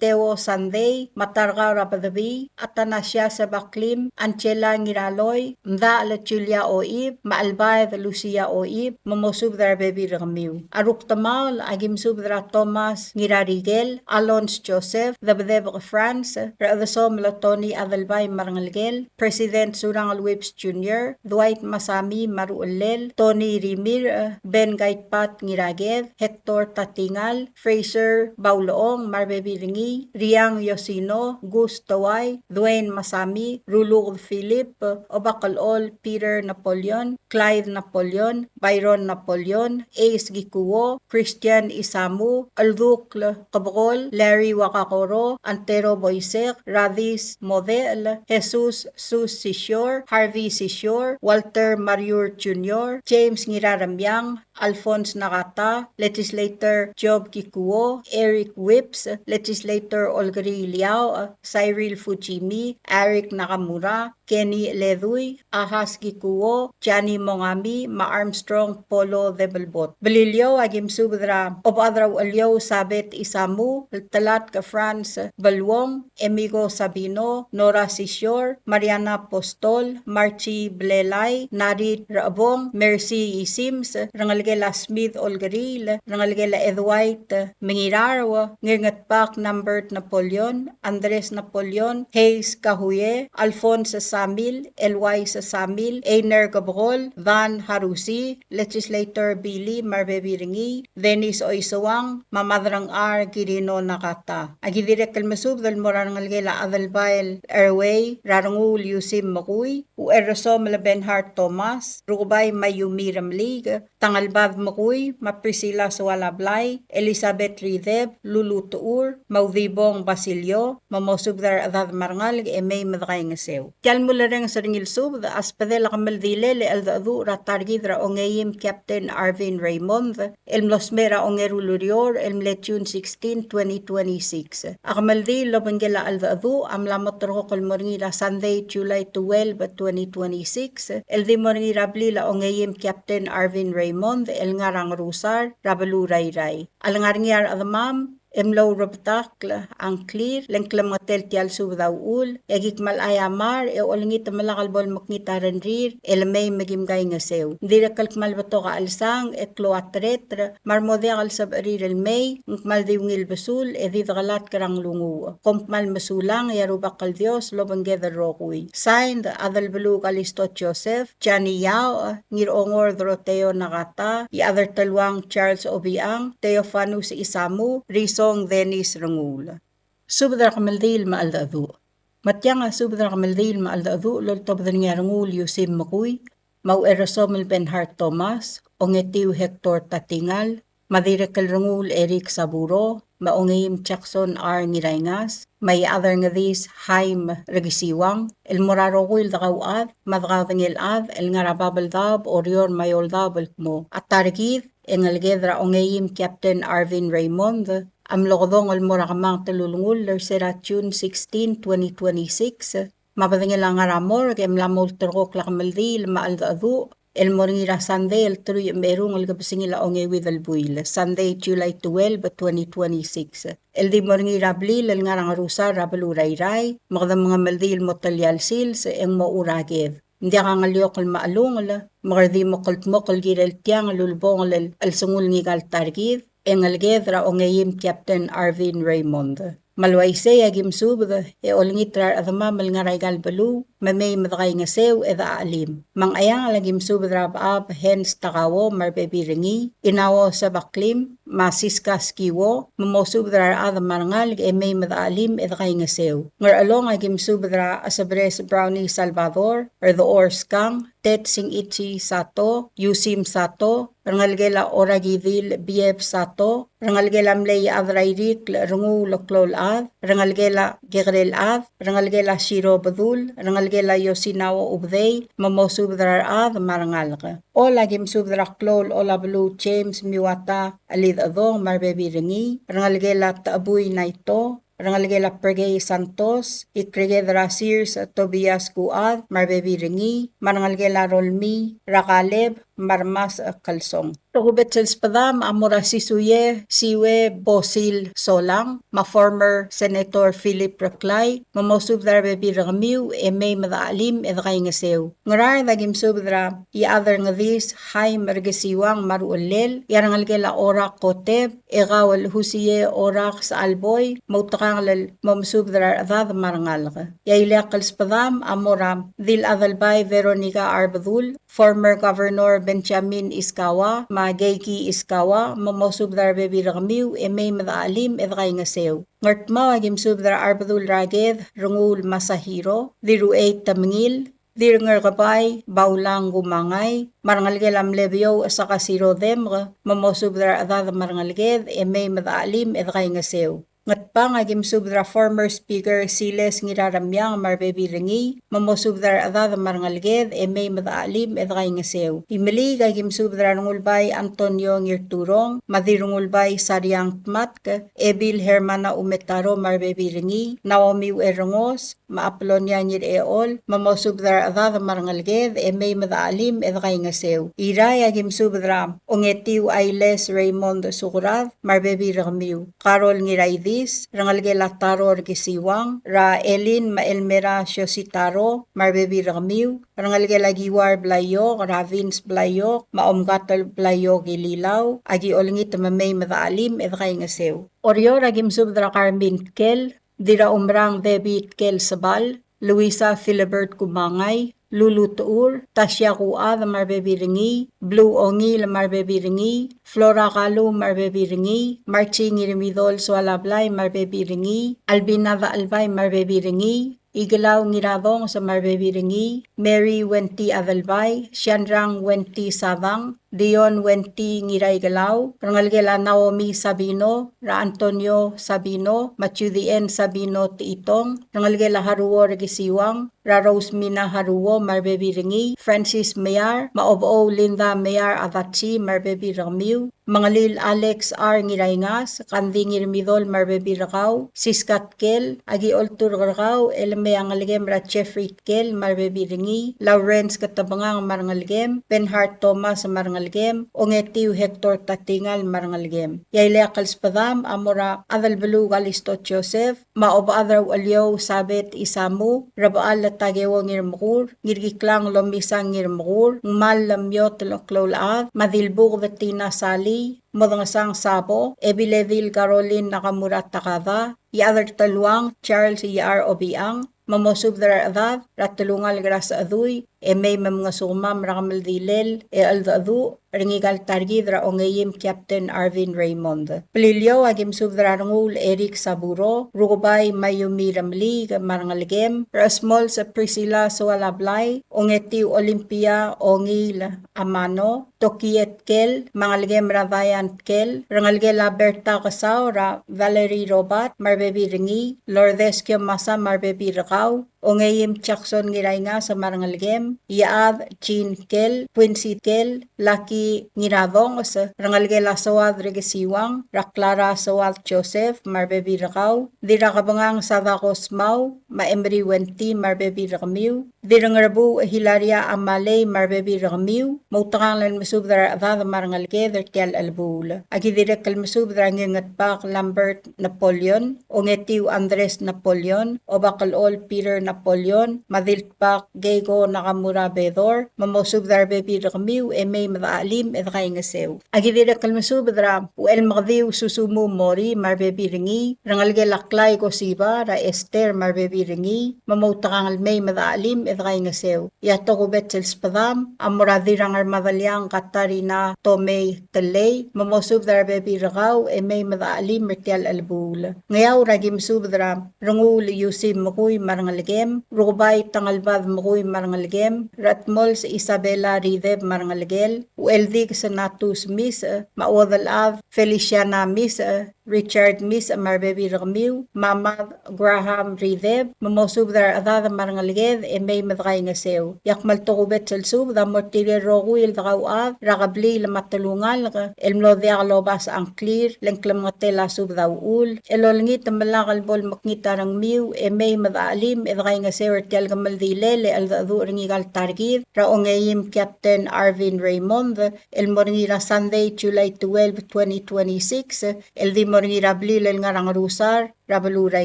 Theo Sandei, Matarkau er a Bedebii, Athanasia Sebaklim, Angela Ngiraloi, Mdachel Julia Oib, me a Chelbaed Lucia Oib, me mosubed er a rebebil er kemiu. A rukdemaol, aki mesubed er a Thomas Ngirarikel, Alons Joseph, Debedebek Franz, Rechedesomel Tony Adelbai me a rengelekel, President Surangel Whipps Junior, Dwight Masami me a ruchellel, Tony Rimirch, Ben Gaitpat Ngiraked, Hector Tatingal, Fraser Baulechong me a rebebil er ngii, Riang Yosino, Gus Towai, Dwayne Masami, Ruluked Philip, Obakelchol Peter Napoleon, Clyde Napoleon, Byron Napoleon, Ace Kikuo, Christian Isamu, Eldukl Kebekol, Larry Wakakoro, Antero Boisek, Radis Modechel, Jesus Sus Sisior, Harvey Sisior, Walter Mariur Junior, James Ngiraremiang, Alphonse Nakata, Legislator Job Kikuo, Eric Whipps, Legislator Olkeriil Iaoch, Cyril Fujimi, Eric Nakamura, Kenny Ledui, Ahas Kikuo, Jani Mongami, me a Armstrong Polo Debelbot. Beliliou, aki mesubed er a Obechad er a Ucheliou Sabet Isamu, Telatk Franz Beluong, Emigo Sabino, Nora Sisior, Mariana Apostol, Marchi Blelai, Narit Rechebong, Mercy Isims, rengelekel a Smith Olkeriil, rengelekel a Edwait Mengirarou, Ngirngetbak Nambert Napoleon, Andres Napoleon, Hayes Kahuye, Alphonse Samil, Elwais Samil, Einer Kebekol, Van Harusi, Legislator Billy me a rebebil er ngii, Dennis Oiseuang, me a Madrang R. Kirino Nakata. Aki dirrek el mesubed el mo er a rengelekel a Adelbai el Erwei, er a Renguul Yusim Mekui, Ucherresom el Benhard Thomas, Rukebai Mayumi Remeliik, Tangelbad Mekui, me a Priscilla Soalablai, Elizabeth Rideb, Lulu Techur, me a Udibong Basilio, me mosubed er a rechedad me a rengalek e mei me dekaingeseu. Tia el mulerrenges er ngii el subed a sbedel a kemeldilel e cheldecheduch er a ta er kid er a ongeim Captain Arvin Raymond, el mlo smecher er a ongeru el ureor, el mle June sixteen, twenty twenty-six. A kemeldiil el obengkel a cheldecheduch a mla mo terrekokl el mo er ngii er a Sunday, July twelve, twenty twenty-six, el di mo er ngii er a blil a ongeim Captain Arvin Raymond, el ngar er a Ngerusar, er a beluu er a Irrai. A lengar er ngii a rechedemam, e mlo ourebetakl a ngklir, le ng klemengetel tia el subed a uchul, e ki kmal aiamar, e olengit me lak el bo lemekngit a rengrir, e le mei me kim kaingeseu. Ng dirrek el kmal betok a chelsang, e klou a tereter, me a re mo diak el sebechir el mei, ng kmal di ungil besul, e di dekelatk er a nglunguuch. Kom kmal mesulang, e a Rubak el Dios, lobengked el rokui. Signed, Adelbeluu Kalisto Joseph, Jani Yao, Ngirongor Doroteo Nakata, Iechad er Teluang Charles Obichang, Theofanus Isamu, Risong Dennis Renguul. Subed er a kemeldiil me a cheldecheduch. Me tiang a subed er a kemeldiil me a cheldecheduch el oltobed er ngii a Renguul Yusim Mekui, me a Ucherresom el Benhard Thomas, Ongetiu Hector Tatingal, me a dirrek el Renguul Eric Saburo, me a ongeim Jackson R. Ngiraingas, me a Iechad er Ngedis Haim Rekesiuang, el mo er a rokui el dekauchad me a dekaudengei el chad el ngar er a Babeldaob, Oreor me a Eouldaob el kmo a ta er kid e ngeleked er a ongeim Captain Arvin Raymond a mlo kedong el mo er a kemanget el ulengull er se er a June sixteen, twenty twenty-six, me a bedengel a ngar er a morgue e mla mo ulterekokl a kemeldiil me a cheldecheduch el mo er ngii er a Sandei el teruich me a erung el kebesengil a ongeuid el buil, Sunday, July twelve, twenty twenty-six. El di mo er ngii er a blil el ngar er a Ngerusar er a beluu er a Irrai, me kede mengemeldiil el mo telia el sils e ng mo er a ked. Ng diak a ngeliokl me a chelungel, me kede di mo kldmokl el kirel tiang el ulebongel el chelsengul ngika el ta er kid, e ngeleked er a ongeim Captain Arvin Raymond. Me le uaisei a ki mesubed e olengit er a rechedemam el ngar er aika el beluu, me mei me dekaingeseu e dechachelim. Me a Ngcheangel a ki mesubed er a Bechab Hans Takao me a rebebil er ngii, Inao Sebaklim, me a Siska Skiwo, me mosubed er a rechad me a rengalek e mei me dechachelim e dekaingeseu. Ngerchelong a ki mesubed er a Chesebres Brownie Salvador, Rdechor Skang, Ted Singichi Sato, Yusim Sato, rengelekel a Orakidil Bieb Sato, rengelekel a mle Iechad er a Irikl Renguul el klou el chad, rengelekel a Kekerel Chad, rengelekel a Siro Bedul, rengelekel a Yosinao Ubedei, me mosubed er a rechad me a rengalek. Chol a ki mesubed er a klou el Olabeluu James Miwata Chelidechedong me a rebebil er ngii, rengelekel a Techebui Naito, rengelekel a Pergei Santos, Ikreked er a Sears Tobias Kuchad me a rebebil er ngii, me a rengelekel a Rolmii er a Kaleb me a Remas Kelsong. Tokubets el sbedam a mo er a Sisuie Siue Bosil Solang, me a former Senator Philip Reklai, me mosubed er a rebebil er kemiu e mei me dechachelim e dekaingeseu. Ngaraard a ki mesubed er a Iechad er Ngedis Haim Rekesiuang me a ruchellel, e a rengelekel a Orak Koteb, e kau el Husie Orak Sechalboi, me outekangel el mo mesubed er a rechedad me a rengalek. E a ileakl el sbedam a mo er a Dil Adelbai Veronica Arbedul, former Governor Benjamin Iskawa, me a Keiki Iskawa, me mosubed er a rebebil er kemiu e mei me dechachelim e dekaingeseu. Ngardmau a ki mesubed er a Arbedul er a Ked Renguul Masahiro, Diruchei Temengil, Dirngerkebai Baulang Kumangai, me a rengelekel a mle Beouch Sakasiro Demk, me mosubed er a rechedad me a rengeleked e mei me dechachelim e dekaingeseu. Ngatpang a ki mesubed er a former Speaker Siles Ngiraremiang me a rebebil er ngii, me mosubed er a rechedad me a rengeleked e mei me dechachelim e dekaingeseu. Imeliik a ki mesubed er a Rengulbai Antonio Ngirturong, me a Dirrengulbai Sariang Tmatk, Ebil Hermana Umetaro me a rebebil er ngii, Naomi Uerrengos, me a Apolonia Ngirechol, me mosubed er a rechedad me a rengeleked e mei me dechachelim e dekaingeseu. Irrai a ki mesubed er a Ongetiu Ailes Raymond Sukrad me a rebebil er kemiu, Carol Ngiraidis, rengelekel a Taro Rekesiuang, er a Elin me a Elmera Siositaro me a rebebil er kemiu, rengelekel a Kiuar Blaiok, er a Vince Blaiok, me a Omkatel Blaiok Ililau, a ki olengit me mei me dechachelim e dekaingeseu. Oreor a ki mesubed er a Carmen Tkel, Dirraumerang David Tkel Sebal, Luisa Philibert Kumangai, Lulu Techur, Tasia Kuchad me a rebebil er ngii, Blue Ongil me a rebebil er ngii, Flora Kalu me a rebebil er ngii, Marchi Ngirmidol Soalablai me a rebebil er ngii, Albina Dachelbai me a rebebil er ngii, Ikelau Ngiradongs me a rebebil er ngii, Mary Wenty Adelbai, Sianrang Wenty Sadang, Dion Wenty Ngiraikelau, rengelekel a Naomi Sabino, er a Antonio Sabino, me a Judy Ann Sabino Techitong, rengelekel a Haruo Rekesiuang, er a Rosemina Haruo me a rebebil er ngii, Francis Meiar, me a Obechou Linda Meiar Adachi me a rebebil er kemiu, Mengelil Alex R. Ngiraingas, Kandi Ngirmidol me a rebebil er kau, Siska Tkel, aki olturk er kau el mei a ngelekem er a Jeffrey Tkel me a rebebil er ngii, Lawrence Ketebengang me a rengelekem, Benhard Thomas me a rengelekem, Ongetiu Hector Tatingal me a rengelekem. E a ileakl el sbedam a mo er a Adelbeluu Kalisto Joseph, me a Obechad er a Ucheliou Sabet Isamu, Rebechall Takeo Ngirmekur, Ngirkiklang Lomisang Ngirmekur, Ngmal Lemiot Kloulechad, me a Dilbuked Tina Salii, Modengesang Sabo, Ebiledil Caroline Nakamura Takada, Iechad er Teluang Charles Iechar Obichang, me mosubed er a rechedad er a telungalek er a Sechedui, e mei me mngesukemam er a kemeldilel e cheldecheduch er ngika el ta er kid er a ongeim Captain Arvin Raymond. Beliliou, aki mesubed er a Renguul Eric Saburo, Rukebai Mayumi Remeliik me a rengelekem, Resmols Priscilla Soalablai, Ongetiu Olympia Ongiil Amano, Tokie Tkel, me a ngelekem er a Diane Tkel, rengelekel a Berta Kesau er a Valerie Robert me a rebebil er ngii, Lourdes Kiomasa me a rebebil er kau, Ongeim Jackson Ngiraingas me a rengelekem, Iechad Jean Tkel, Quincy Tkel, Lucky Ngiradongs, rengelekel a Soad Rekesiuang, er a Clara Soad Joseph me a rebebil er kau, Dirrakabengang Sadako Smau, me a Emery Wenty me a rebebil er kemiu, Dirrengerebuuch Hilaria Amalei me a rebebil er kemiu, moutekangel el mesubed er a rechedad me a rengeleked er tia el chelebuul. Aki dirrek el mesubed er a Ngirngetbak Lambert Napoleon, Ongetiu Andres Napoleon, Obakelchol Peter Napoleon, me a Diltbak Keiko Nakamura Bedor, me mosubed er a rebebil er kemiu e mei me dechachelim e dekaingeseu. Aki dirrek el mesubed er a Uchelmekediu Susumu Mori me a rebebil er ngii, rengelekel a Klai Kosiba er a Esther me a rebebil er ngii, me moutekangel mei me dechachelim e dekaingeseu. E a tokubets el sbedam a mo er a Dirrangermadeliang Katarina Tomei Telei, me mosubed er a rebebil er kau e mei me dechachelim er tia el chelebuul. Ngeaur, aki mesubed er a Renguul Iusim Mekui me a rengelekem, Rukebai Tangelbad Mekui me a rengelekem, Ratmols Isabella Rideb me a rengelekel, Ucheldikes Natus Misech, me a Uodelchad Feliciana Misech, Richard Misech me a rebebil er kemiu, me a Mad Graham Rideb, me mosubed er a rechedad me a rengeleked e mei me dekaingeseu. E a kmal tokubets el subed a mo er tirke el rokui el dekauchad er a kebliil me a telungalek el mlo diak lobasech a ngklir, le ng klemengetel a subed a uchul, el olengit me lak el bo lemekngit a rengmiu e mei me dechachelim e dekaingeseu er tia el kemeldilel e cheldecheduch er ngika el ta er kid er a ongeim Captain Arvin Raymond, el mo er ngii er a Sunday, July twelve, twenty twenty-six, el di mo er ngii er a blil el ngar er a Ngerusar er a beluu er a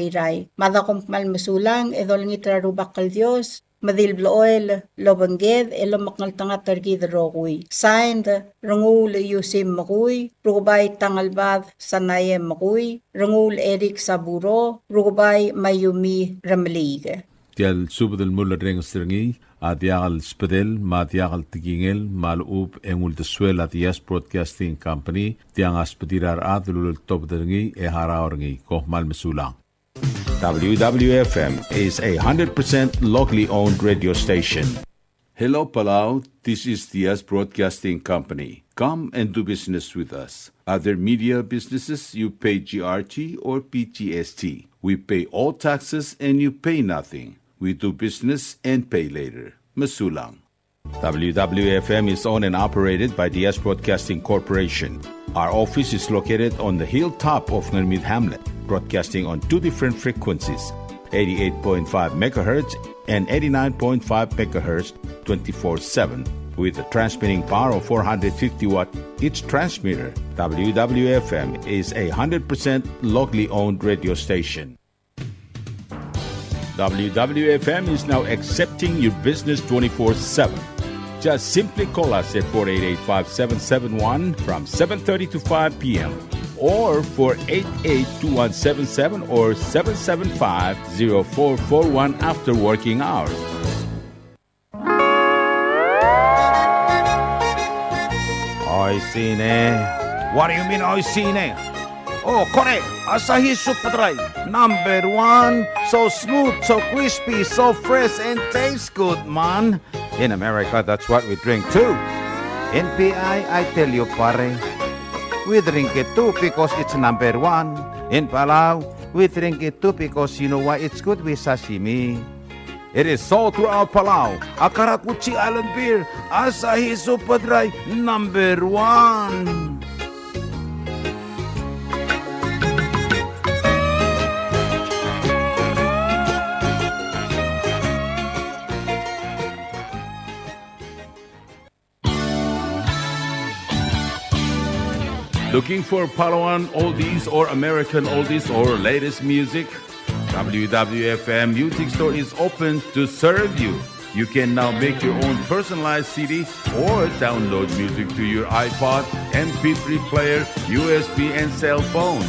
Irrai. Me a da kom kmal mesulang e dolengit er a Rubak el Dios me di el blechoel el obengked e lomekngeltengat er kid el rokui. Signed, Renguul Iusim Mekui, Rukebai Tangelbad Sanae Mekui, Renguul Eric Saburo, Rukebai Mayumi Remeliik. Tia el subed el mulerrenges er ngii a diak el sbedel me a diak el tekingel me a lechub e ng uldesuel a Diaz Broadcasting Company, tiang a sbedir a rechad el uleltobed er ngii e harau er ngii. Kom kmal mesulang. W W F M is a hundred percent locally owned radio station. Hello, Palau. This is Diaz Broadcasting Company. Come and do business with us. Other media businesses, you pay G R T or P G S T. We pay all taxes and you pay nothing. We do business and pay later. Mesulang. W W F M is owned and operated by Diaz Broadcasting Corporation. Our office is located on the hilltop of Ngermid Hamlet, broadcasting on two different frequencies, eighty-eight point five megahertz and eighty-nine point five megahertz, twenty-four seven, with a transmitting power of four hundred fifty watt each transmitter. W W F M is a hundred percent locally owned radio station. W W F M is now accepting your business twenty-four seven. Just simply call us at four eight eight, five seven seven one from seven thirty to five p m, or four eight eight, two one seven seven or seven seven five, zero four four one after working hours. Oishii ne. What do you mean, oishii ne? Oh, correct. Asahi Super Dry, number one. So smooth, so crispy, so fresh, and tastes good, man. In America, that's what we drink too. In P I, I tell you, pare, we drink it too because it's number one. In Palau, we drink it too because you know why? It's good with sashimi. It is sold throughout Palau. A karakuchi island beer, Asahi Super Dry, number one. Looking for Palauan oldies or American oldies or latest music? W W F M Music Store is open to serve you. You can now make your own personalized C D or download music to your iPod, M P three player, U S B, and cell phone.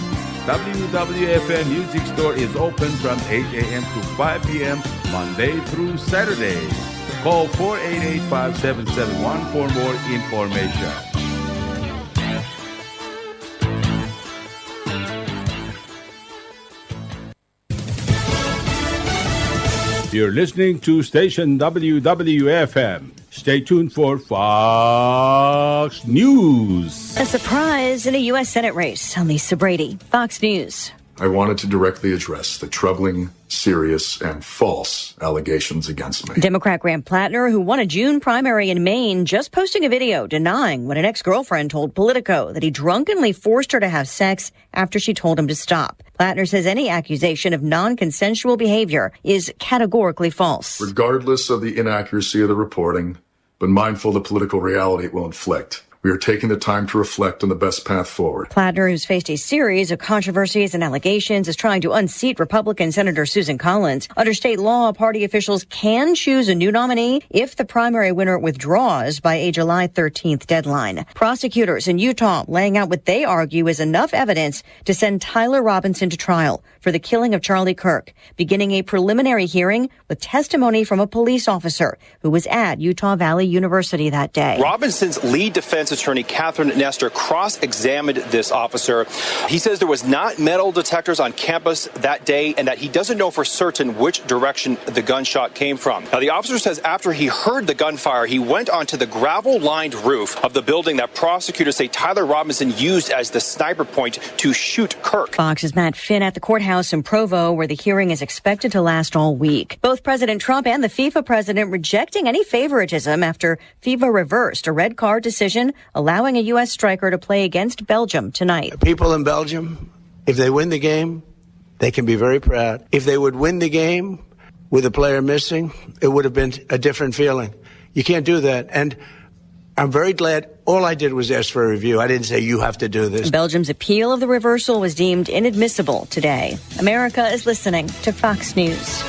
W W F M Music Store is open from eight a.m. to five p.m. Monday through Saturday. Call four eight eight, five seven seven one for more information. You're listening to station W W F M. Stay tuned for Fox News. A surprise in a U S Senate race. I'm Lisa Brady, Fox News. I wanted to directly address the troubling, serious, and false allegations against me. Democrat Graham Platner, who won a June primary in Maine, just posting a video denying what an ex-girlfriend told Politico, that he drunkenly forced her to have sex after she told him to stop. Platner says any accusation of non-consensual behavior is categorically false. Regardless of the inaccuracy of the reporting, but mindful of the political reality it will inflict, we are taking the time to reflect on the best path forward. Platner, who's faced a series of controversies and allegations, is trying to unseat Republican Senator Susan Collins. Under state law, party officials can choose a new nominee if the primary winner withdraws by a July thirteenth deadline. Prosecutors in Utah laying out what they argue is enough evidence to send Tyler Robinson to trial for the killing of Charlie Kirk, beginning a preliminary hearing with testimony from a police officer who was at Utah Valley University that day. Robinson's lead defense attorney, Catherine Nestor, cross-examined this officer. He says there was not metal detectors on campus that day and that he doesn't know for certain which direction the gunshot came from. Now, the officer says after he heard the gunfire, he went onto the gravel-lined roof of the building that prosecutors say Tyler Robinson used as the sniper point to shoot Kirk. Fox's Matt Finn at the courthouse in Provo, where the hearing is expected to last all week. Both President Trump and the FIFA president rejecting any favoritism after FIFA reversed a red card decision allowing a U S striker to play against Belgium tonight. People in Belgium, if they win the game, they can be very proud. If they would win the game with a player missing, it would have been a different feeling. You can't do that. And I'm very glad. All I did was ask for a review. I didn't say, "You have to do this." Belgium's appeal of the reversal was deemed inadmissible today. America is listening to Fox News.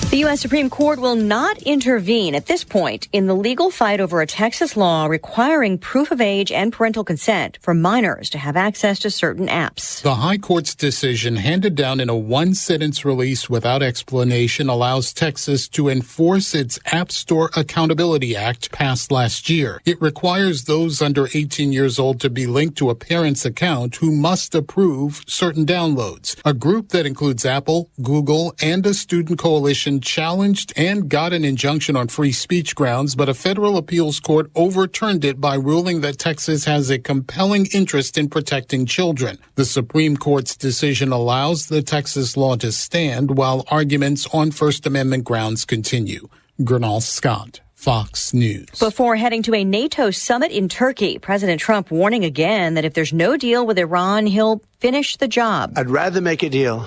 The U S Supreme Court will not intervene at this point in the legal fight over a Texas law requiring proof of age and parental consent for minors to have access to certain apps. The High Court's decision, handed down in a one-sentence release without explanation, allows Texas to enforce its App Store Accountability Act, passed last year. It requires those under eighteen years old to be linked to a parent's account who must approve certain downloads. A group that includes Apple, Google, and a student coalition challenged and got an injunction on free speech grounds, but a federal appeals court overturned it by ruling that Texas has a compelling interest in protecting children. The Supreme Court's decision allows the Texas law to stand while arguments on First Amendment grounds continue. Gurnal Scott, Fox News. Before heading to a NATO summit in Turkey, President Trump warning again that if there's no deal with Iran, he'll finish the job. I'd rather make a deal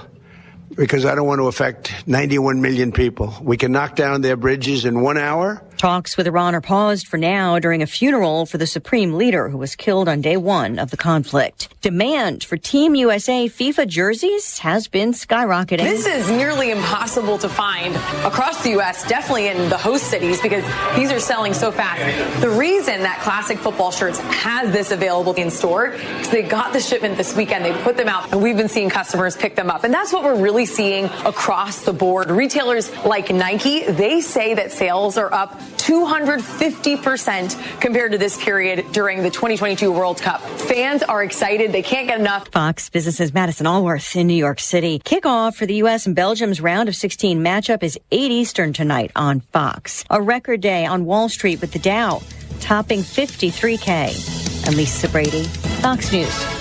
because I don't want to affect ninety-one million people. We can knock down their bridges in one hour. Talks with Iran are paused for now during a funeral for the supreme leader who was killed on day one of the conflict. Demand for Team U S A FIFA jerseys has been skyrocketing. This is nearly impossible to find across the U S, definitely in the host cities, because these are selling so fast. The reason that Classic Football Shirts has this available in store is they got the shipment this weekend, they put them out, and we've been seeing customers pick them up. And that's what we're really seeing across the board. Retailers like Nike, they say that sales are up two hundred fifty percent compared to this period during the twenty twenty-two World Cup. Fans are excited. They can't get enough. Fox Business's Madison Alworth in New York City. Kickoff for the U S and Belgium's round of sixteen matchup is eight Eastern tonight on Fox. A record day on Wall Street with the Dow topping fifty-three K. I'm Lisa Brady, Fox News.